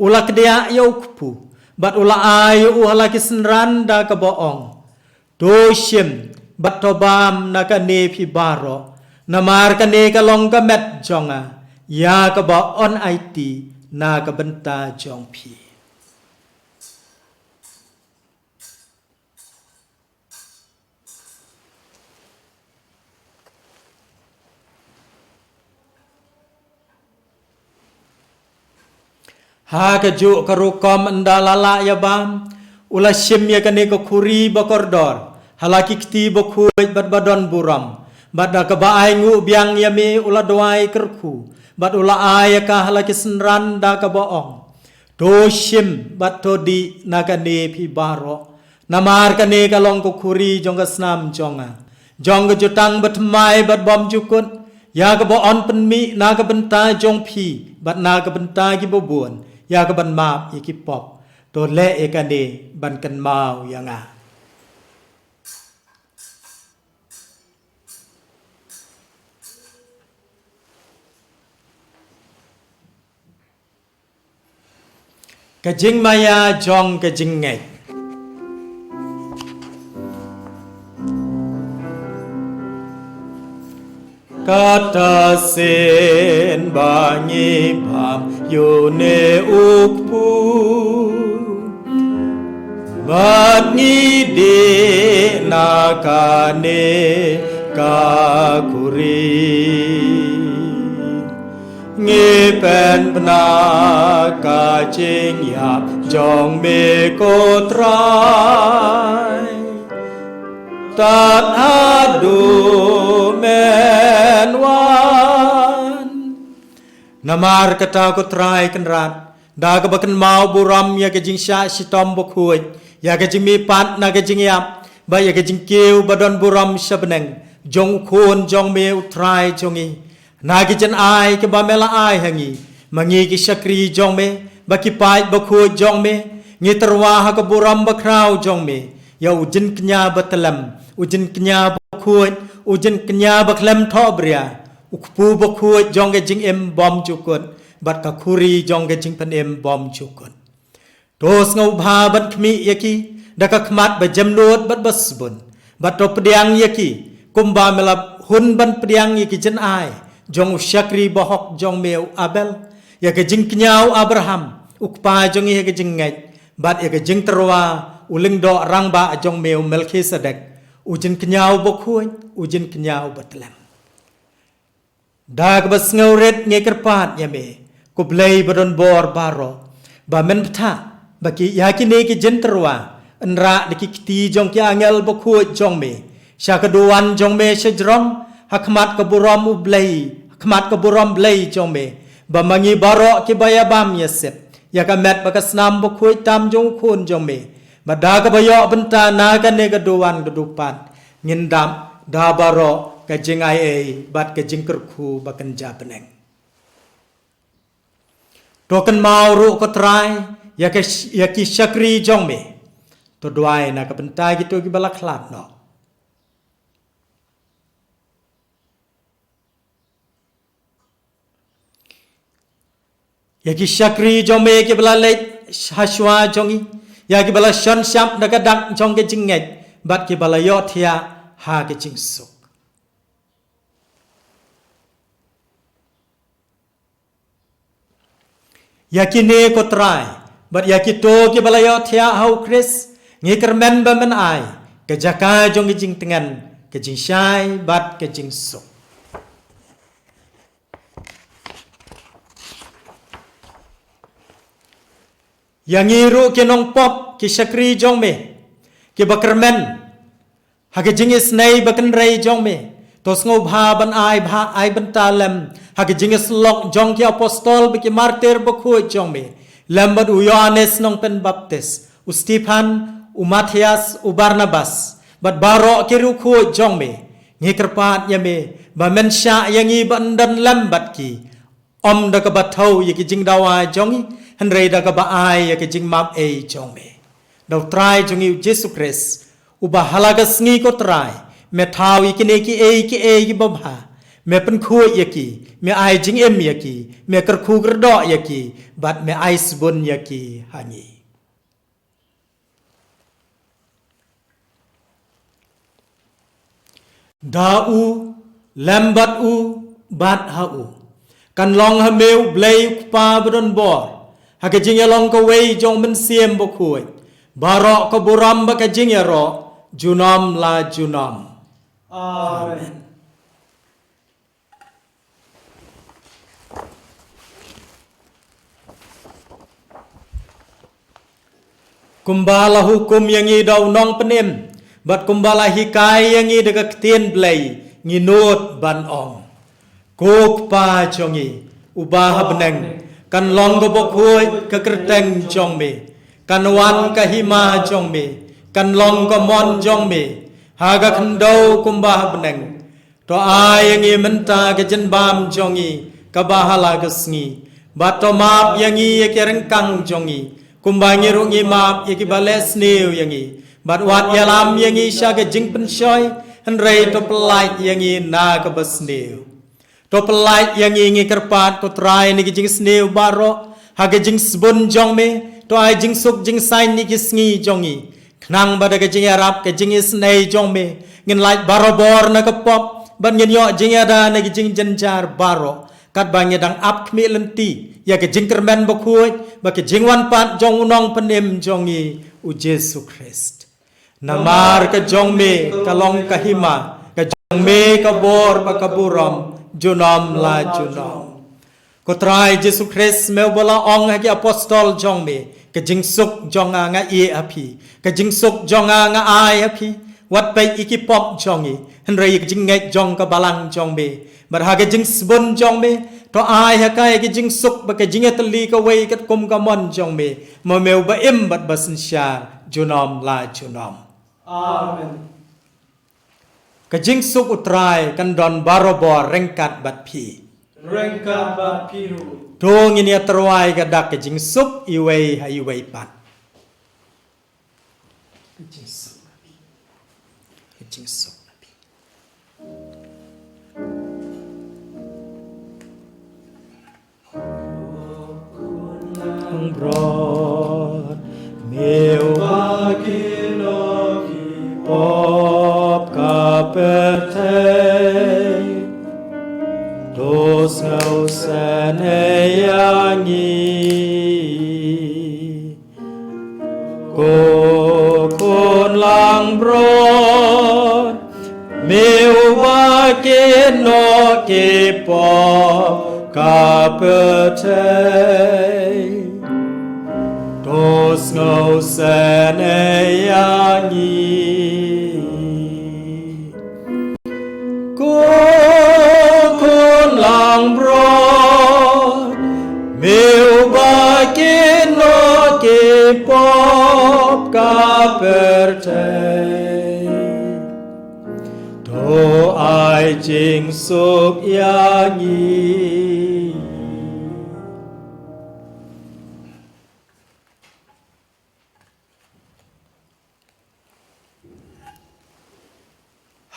u la kdiah ïa u kpu, bad u la ai ïa u ha la ki synran da kaba ong: To shim bad to bam na kane phi baroh, namar kane ka long ka met jong nga, ïa kaba yn aiti na ka bynta jong phi. Ha kajuh ka rukom, ynda la lah ïa bam, u la shim ïa kane ka khuri bakordor ha la ki kti bakhuid bad ba don burom, bad da kaba ainguh biang ïa me, u la duwai kyrkhu, bad u la ai ïa ka ha la ki synran da kaba ong: To shim bad to dih na kane phi baroh, namar kane ka long ka khuri jong ka snam jong nga, jong ka jutang bathymmai bad bymjukut, ïa kaba yn pynmih na ka bynta jong phi bad na ka bynta kiba bun, ïa kaban map ïa ki pop. To leh ïa kane ban kynmaw ïa nga. Ka jingmaïa jong ka jingngeit. Kata shisien ba ngi bam ïa une u kpu, bad ngi dih na kane ka khuri, ngi pynbna ka jingïap jong me ko Trai, tad haduh men wan. Namar kata ko Trai Kynrad, da kaba kynmaw burom ïa ka jingshah shitom bakhuid, ïa ka jingmihpat na ka jingïap, bad ïa ka jingkiew ba don burom sha bneng jong u Khun jong me u Trai jong ngi, na ki jynai kiba me la ai ha ngi, ma ngi ki shakri jong me, bad ki paid bakhuid jong me, ngi tyrwa ha ka burom bakhraw jong me ïa u jingkñia batlem, u jingkñia bakhuid, u jingkñia bakhlem thohbria, u kpu bakhuid jong ka jingim bymjukut, bad ka khuri jong ka jingpynim bymjukut. To sngewbha ban khmih ïa ki da ka khmat ba jemnud bad ba sbun, bad to pdiang ïa ki kumba me la hun ban pdiang ïa ki jynai jong u shakri bahok jong me u Abel, ïa ka jingkñia u Abraham, u kpa jong ngi ha ka jingngeit, bad ïa ka jingtyrwa u lyngdoh rangbah jong me u Melkisedek, u jingkñia bakhuid, u jingkñia batlem. Da kaba sngewrit ngi kyrpad ïa me, ko Blei ba don bor baroh, ba men bthah ba ki, ïa kine ki jingtyrwa yn rah da ki kti jong ki angel bakhuid jong me sha ka duwan jong me sha jrong, ha khmat ka burom u Blei, ha khmat ka burom Blei jong me, ba ma ngi baroh kiba ïabam ïasep ïa ka met bad ka snam bakhuid tam jong u Khun jong me, bad da kaba ïoh bynta na kane ka duwan ka dupat, ngin dap da baroh ka jingaiei bad ka jingkyrkhu ba kynja bneng. To kynmaw ruh ko Trai ïa ka, ïa ki shakri jong me. To duwai na ka bynta kito kiba la khlad noh. Ïa ki shakri jong me kiba la leit ha shuwa jong ngi, ïa kiba la shon shap na ka dak jong ka jingngeit bad kiba la ïohthiah ha ka jingsuk. Ïa kine ko Trai bad ïa kito kiba la ïohthiah ha u Khrist, ngi kyrmen ba men ai ka jaka jong ka jingtngen, ka jingshai bad ka jingsuk. Ïa ngi ruh ki nongpop, ki shakri jong me, kiba kyrmen ha ka jingisynei ba kynrei jong me, to sngewbha ban ai bha, ai bynta lem ha ka jingïasyllok jong ki apostol bad ki martir bakhuid jong me, lem bad u Ïoannis Nongpynbaptis, u Stephan, u Matthias, u Barnabas bad baroh ki riewkhuid jong me. Ngi kyrpad ïa me ba men shah ïa ngi ban don lem bad ki, ym da kaba thew ïa ki jingdawa jong ngi, hynrei da kaba ai ïa ki jingmap ei jong me. Da u Trai jong ngi u Jisu Khrist, uba ha la ka sngi ko Trai me thaw ïa kine kiei kiei kiba bha, me pynkhuid ïa ki, me ai jingim ïa ki, me kyrkhu kyrdoh ïa ki bad me ai sbun ïa ki ha ngi. Da u, lem bad u, bad ha u, kan long ha me u Blei u Kpa badonbor, ha ka jingïalong kawei jong u Mynsiem Bakhuid, baroh ka burom bad ka jingïaroh junom la junom. Amen. Kumba la hukum ïa ngi da u Nongpynim bad kumba la hikai ïa ngi da ka ktien Blei, ngi nud ban ong: Ko Kpa jong ngi uba ha bneng, kan long kaba khuid ka kyrteng jong me, kan wan ka hima jong me, kan long ka mon jong me ha ka khyndew kumba ha bneng. To ai ïa ngi mynta ka jingbam jong ngi kaba ha la ka sngi, bad to map ïa ngi ïa ki ryngkang jong ngi, kumba ngi ruh ngi map ïa kiba leh sniew ïa ngi, bad wat ïalam ïa ngi sha ka jingpynshoi, hynrei to pyllait ïa ngi na kaba sniew. To pyllait ïa ngi, ngi kyrpad ko Trai, na ki jingsniew baroh ha ka jingsbun jong me. To ai jingsuk jingsaiñ na ki sngi jong ngi, khnang ba da ka jingïarap ka jingisynei jong me ngin lait barabor na ka pop bad ngin ïoh jingïada na ki jingjynjar baroh, katba ngi dang ap khmih lynti ïa ka jingkyrmen bakhuid bad ka jingwan pat jong u Nongpynim jong ngi u Jisu Khrist. Namar ka jong me ka long ka hima, ka jong me ka bor bad ka burom junom la junom. Ko Trai Jisu Khrist, me uba la ong ha ki apostol jong me: Ka jingsuk jong nga nga ai ha phi, ka jingsuk jong nga nga ai ha phi. Wat peit ïa ki pop jong ngi, hynrei ïa ka jingngeit jong ka balang jong me. Bad ha ka jingsbun jong me, to ai ha ka ïa ka jingsuk bad ka jingïatylli kawei katkum ka mon jong me, ma me uba im bad ba synshar junom la junom. Amen. Ka jingsuk u Trai kan don barabor ryngkat bad phi. Ryngkat bad phi ruh. To ngin ïa tyrwa ïa ka dak ka jingsuk iwei ha iwei pat. Ka jingsuk. Ka jingsuk. Nang bro, me uba kin ïoh ki pop ka pyrthei, to sngewsynei ïa ngi. Ko Khun Langbrot, me uba kin ïoh ki pop ka pyrthei, to sngewsynei ïa ngi. Ko Khun Langbrot, me uba kin ïoh ki pop ka pyrthei, to ai Ai jingsuk ïa ngi.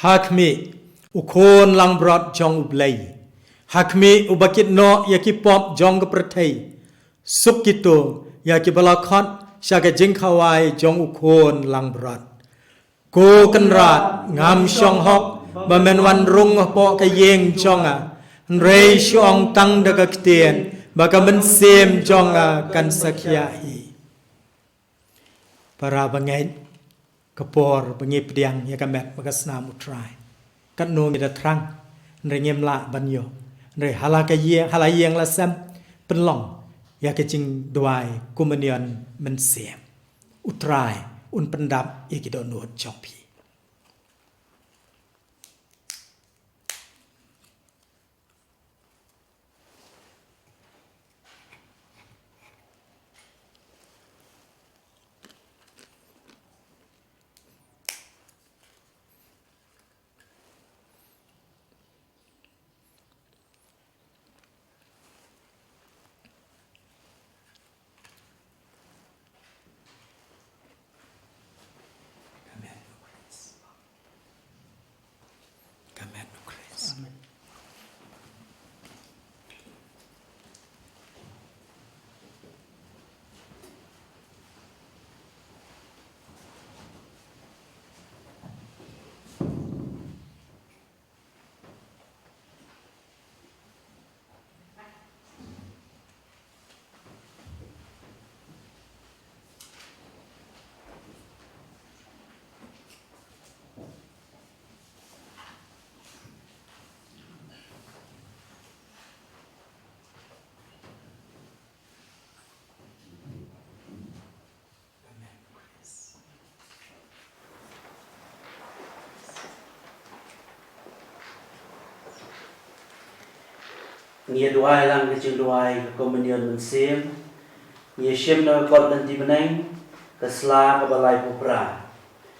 Ha khmih, u khun langbrot jong U Blei. Ha khmih, uba kit noh ïa ki pop jong ka pyrthei. Suk kito ïa kiba la khot sha ka jingkhawai jong u khun langbrot. Ko Kynrad, ngam shong hok ba men wan rung hapoh ka ïing jong nga. Hynrei shu ong tang da ka ktien ba ka mynsiem jong nga kan sa khiah hi. Para bangeit, ka por ba ngi pdiang ïa ka met bad ka snam U Trai. Katno ngi da thrang, hynrei ngim lah ban ïoh. Hynrei ha la ka ïing, ha la ïing la sem, pynlong ïa ka jingduwai komunion mynsiem. U Trai un pyndap ïa ki dohnud jong phi. Amen. Ngi ïa duwai lang ka jingduwai ka komunion mynsiem. Ngi ïa shim na ka kot lynti bneng ka sla kaba laiphew phra.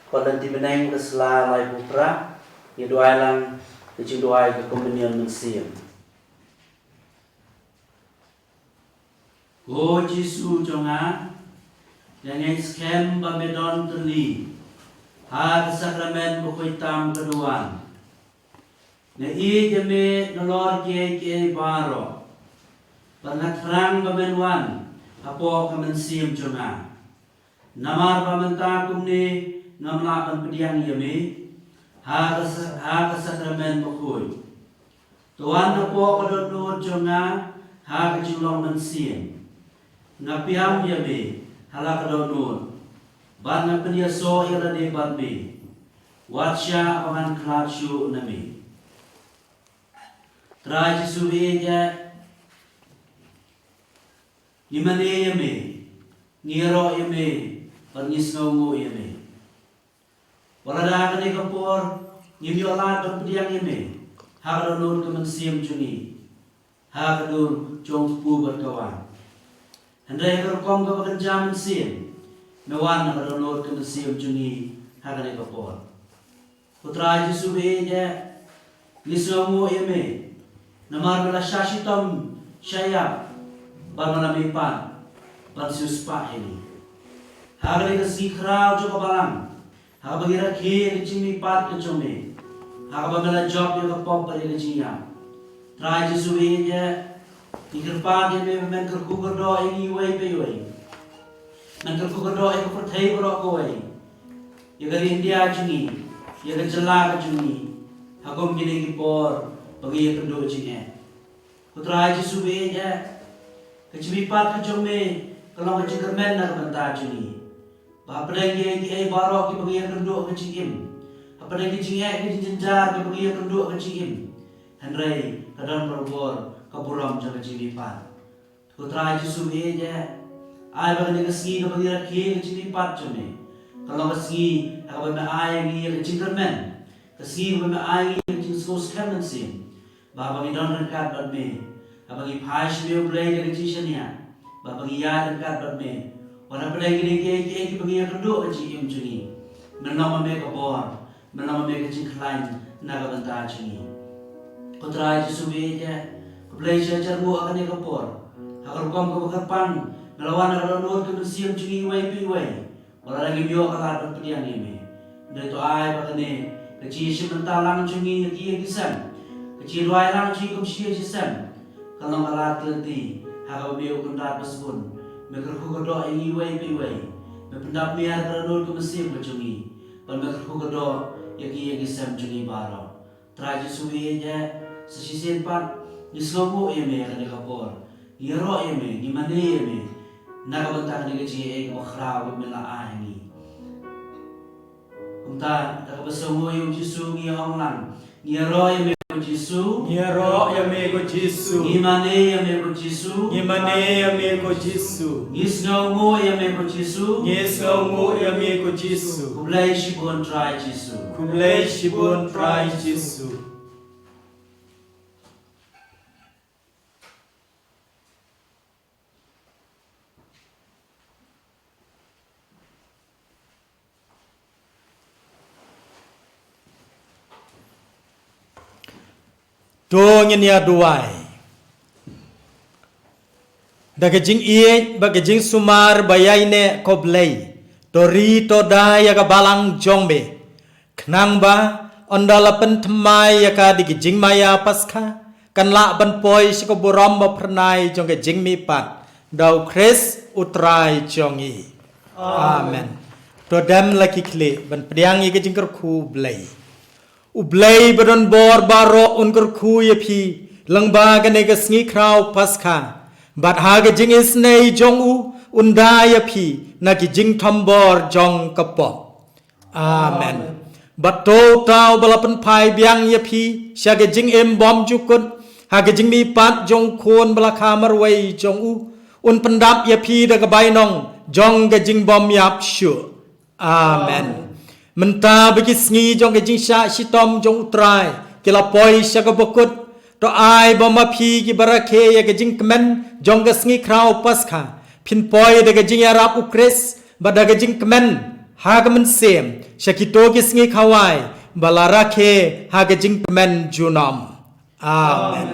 Kot lynti bneng ka sla laiphew phra. Ngi ïa duwai lang ka jingduwai ka komunion mynsiem. Ko Jisu jong nga, nga ngeit skhem ba me don tylli ha ka sakramen bakhuid tam ka duwan. Nga ïeit ïa me nalor kiei kiei baroh. Bad nga thrang ba men wan hapoh ka mynsiem jong nga. Namar ba mynta kumne ngam lah ban pdiang ïa me ha ka sa-, ha ka sakramen bakhuid. To wan hapoh ka dohnud jong nga ha ka jinglong mynsiem. Nga pdiang ïa me ha la ka dohnud. Bad nga pynïasoh ïa lade bad me. Wat shah ba ngan khlad shuh na me. Trai Jisu, ïeit ïa ngi mane ïa me, ngi ïaroh ïa me, bad ngi sngewnguh ïa me. Wat la da ha kane ka por ngim ïoh lad ban pdiang ïa me ha ka dohnud ka mynsiem jong ngi, ha ka dur jong u kpu bad ka waiñ. Hynrei ha ka rukom kaba kynja mynsiem, me wan ha ka dohnud ka mynsiem jong ngi ha kane ka por. Ko Trai Jisu, ïeit ïa ngi sngewnguh ïa me. Namar me la shah shitom shah ïap bad me la mihpat ban siewspah ïa ngi. Ha kane ka sngi khraw jong ka balang, ha kaba ngi rakhe ïa ka jingmihpat ka jong me, ha kaba me la jop ïa ka pop bad ïa ka jingïap. Trai Jisu, ïeit ïa ngi, kyrpad ïa me ba men kyrkhu kyrdoh ïa ngi iwei pa iwei. Men kyrkhu kyrdoh ïa ka pyrthei baroh kawei, ïa ka ri India jong ngi, ïa ka jylla ka jong ngi, ha kum kine ki por ba ngi ïakynduh jingeh. Ko Trai Jisu, ïeit ïa ka jingmihpat ka jong me ka long ka jingkyrmen na ka bynta jong ngi. Ba hapdeng kiei kiei baroh kiba ngi ïakynduh ka jingim, hapdeng ki jingeh ki jingjynjar kiba ngi ïakynduh ka jingim, hynrei ka don barabor ka burom jong ka jingmihpat. Ko Trai Jisu, ïeit ïa, ai ba kane ka sngi kaba ngi rakhe ka jingmihpat jong me ka long ka sngi ha kaba me ai ïa ngi ka jingkyrmen, ka sngi kaba me ai ïa ngi ka jingsngewskhem mynsiem. Ba haba ngi don ryngkat bad me, haba ngi phai sha me U Blei da ka jingshaniah, ba haba ngi ïaid ryngkat bad me, wat hapdeng kine kiei kiei kiba ngi ïakynduh ka jingim jong ngi, men long ma me ka bor, men long ma me ka jingkhlaiñ na ka bynta jong ngi. Ko Trai Jisu ba ïeit, ko Blei, sha jar nguh ha kane ka por. Ha ka rukom kaba kyrpang, me la wan ha ka dohnud ka mynsiem jong ngi iwei pa iwei. Wat la ngim ïoh ka lad ban pdiang ïa me, hynrei to ai ba kane ka jingïashim bynta lang jong ngi ïa ki ïa ki sem, ka jingduwai lang jong ngi kum shi ïa shi sem, kan long ka lad ka lynti ha kaba me u Kynrad basbun me kyrkhu kyrdoh ïa ngi iwei pa iwei. Me pyndap miar ha ka dohnud ka mynsiem ka jong ngi, bad me kyrkhu kyrdoh ïa ki ïa ki sem jong ngi baroh. Trai Jisu ba ïeit, sa shisien pat ngi sngewnguh ïa me ha kane ka por. Ngi ïaroh ïa me, ngi mane ïa me na ka bynta kane ka jingaiei kaba khraw ba me la ai ha ngi. Kumta, da kaba sngewnguh ïa u Jisu, ngi ong lang: Ngi ïaroh ïa me ko Jisu. Ngi ïaroh ïa me ko Jisu. Ngi mane ïa me ko Jisu. Ngi mane ïa me ko Jisu. Ngi sngewnguh ïa me ko Jisu. Ngi sngewnguh ïa me ko Jisu. Khublei shibun Trai Jisu. Khublei shibun Trai Jisu. To ngin ïa duwai. Da ka jingïeit bad ka jingsumar ba ïaineh, ko Blei, to ri to da ïa ka balang jong me, khnang ba ynda la pynthymmai ïa ka da ka jingmaïa Paskha, kan lah ban poi sha ka burom ba phyrnai jong ka jingmihpat da u Khrist u Trai jong ngi. Amen. To dem la ki khlieh ban pdiang ïa ka jingkyrkhu u Blei. U Blei ba don bor baroh un kyrkhu ïa phi lyngba kane ka sngi khraw Paskha, bad ha ka jingisynei jong u un da ïa phi na ki jingthombor jong ka pop. Amen. Bad to uta uba la pynphai biang ïa phi sha ka jingim bymjukut ha ka jingmihpat jong u Khun ba la kha marwei jong u, un pyndap ïa phi da ka bainong jong ka jingbymïap shuh. Amen. Mynta ba ki sngi jong ka jingshah shitom jong u Trai ki la poi sha kaba kut, to ai ba ma phi kiba rakhe ïa ka jingkmen jong ka sngi khraw Paskha, phin poi da ka jingïarap u Khrist bad da ka jingkmen ha ka mynsiem sha kito ki sngi khawai ba la rakhe ha ka jingkmen junom. Amen.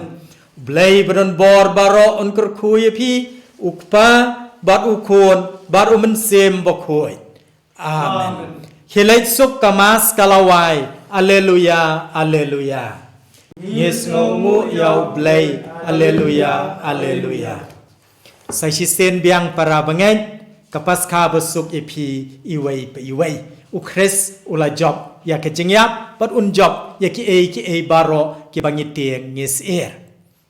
Blei ba don bor baroh un kyrkhu ïa phi, u Kpa bad u Khun bad u Mynsiem Bakhuid. Amen. Khie leit suk, ka Mass ka la wai. Alleluia, alleluia. Ngi sngewnguh ïa u Blei. Alleluia, alleluia. Sa shisien biang para bangeit, ka Paskha basuk ïa phi iwei pa iwei. U Khrist u la jop ïa ka jingïap bad un jop ïa kiei kiei baroh kiba ngi tieng ngi syier.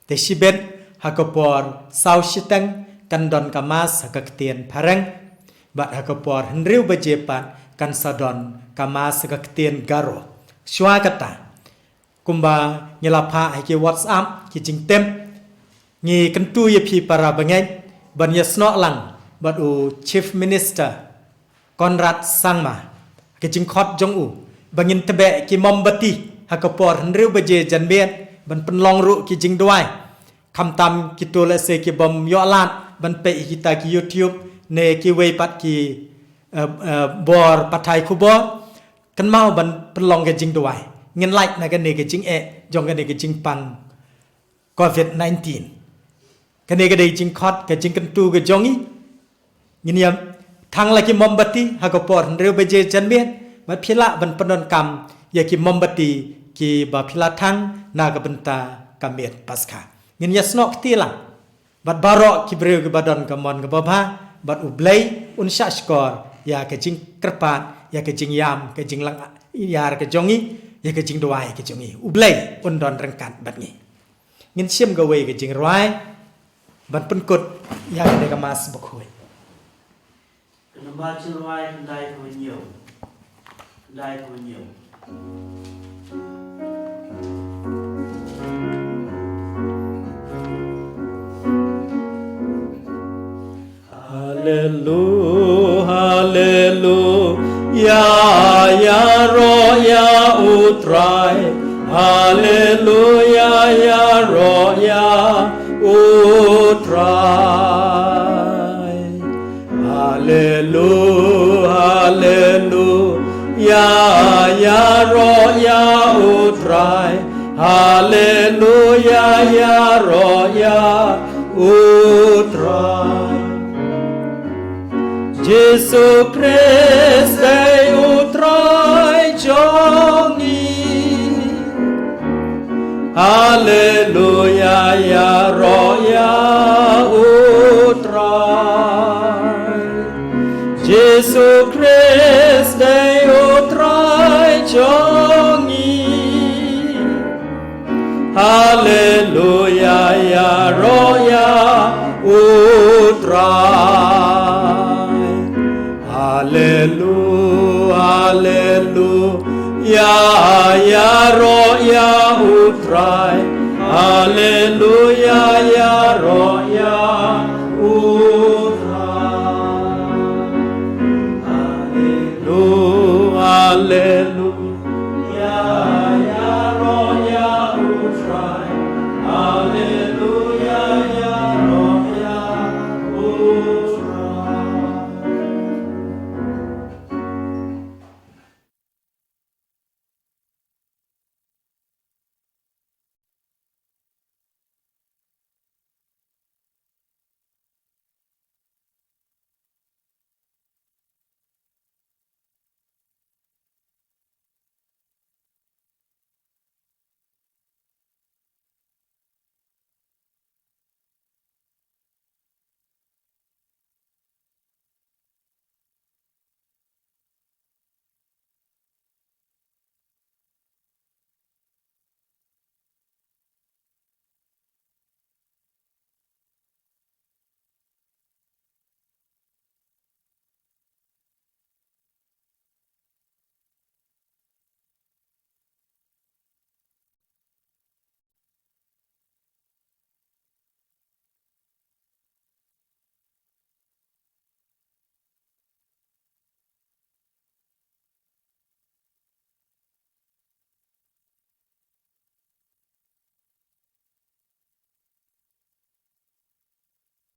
Te shibit ha ka por saw shiteng kan don ka Mass ha ka ktien Phareng, bad ha ka por hynriew baje pat kan sa don ka Mass ha ka ktien Garo. Shuwa kata, kumba ngi la phah ha ki WhatsApp ki jingtip, ngi kyntu ïa phi para bangeit ban ïasnoh lang bad u Chief Minister Conrad Sangma, ka jingkhot jong u ba ngin tbeh ki mombati ha ka por hynriew baje janmiet ban pynlong ruh ki jingduwai. Khamtam kito lehse ki bym ïoh lad ban peit ïa kita ki YouTube ne kiwei pat ki, eh, eh, bor pathai khubor, kynmaw ban pynlong ka jingduwai. Ngin lait na kane ka jingeh jong kane ka jingpang Covid nineteen. Kane ka dei jingkhot, ka jingkyntu ka jong ngi. Ngin ïa thang la ki mombati ha ka por hynriew baje janmiet, bad phi lah ban pyndonkam ïa ki mombati kiba phi la thang na ka bynta ka miet Paskha. Ngin ïasnoh kti lang bad baroh ki briew kiba don ka mon kaba bha, bad u Blei un shah shkor ïa ka jingkyrpad, ïa ka jingïam, ka jinglong ïar ka jong ngi, ïa ka jingduwai ka jong ngi. U Blei un don ryngkat bad ngi. Ngin shim kawei ka jingrwai ban pynkut ïa kane ka Mass bakhuid. Ka nambar jingrwai khyndai phew hynñiew. Khyndai phew hynñiew. Hallelu-, hallelujah, ïaroh ïa u Trai. Hallelujah, ïaroh ïa u Trai. Hallelu-, hallelujah, ïaroh ïa u Trai. Haleluya, ïaroh ïa U Trai. Jisu Khrist dei U Trai jong ngi. Haleluya, ïaroh ïa U Trai. Jisu Khrist dei U Trai jong ngi. Haleluya, ïaroh ïa U Trai. Haleluya, haleluya, ïaroh ïa U Trai. Haleluya, ïaroh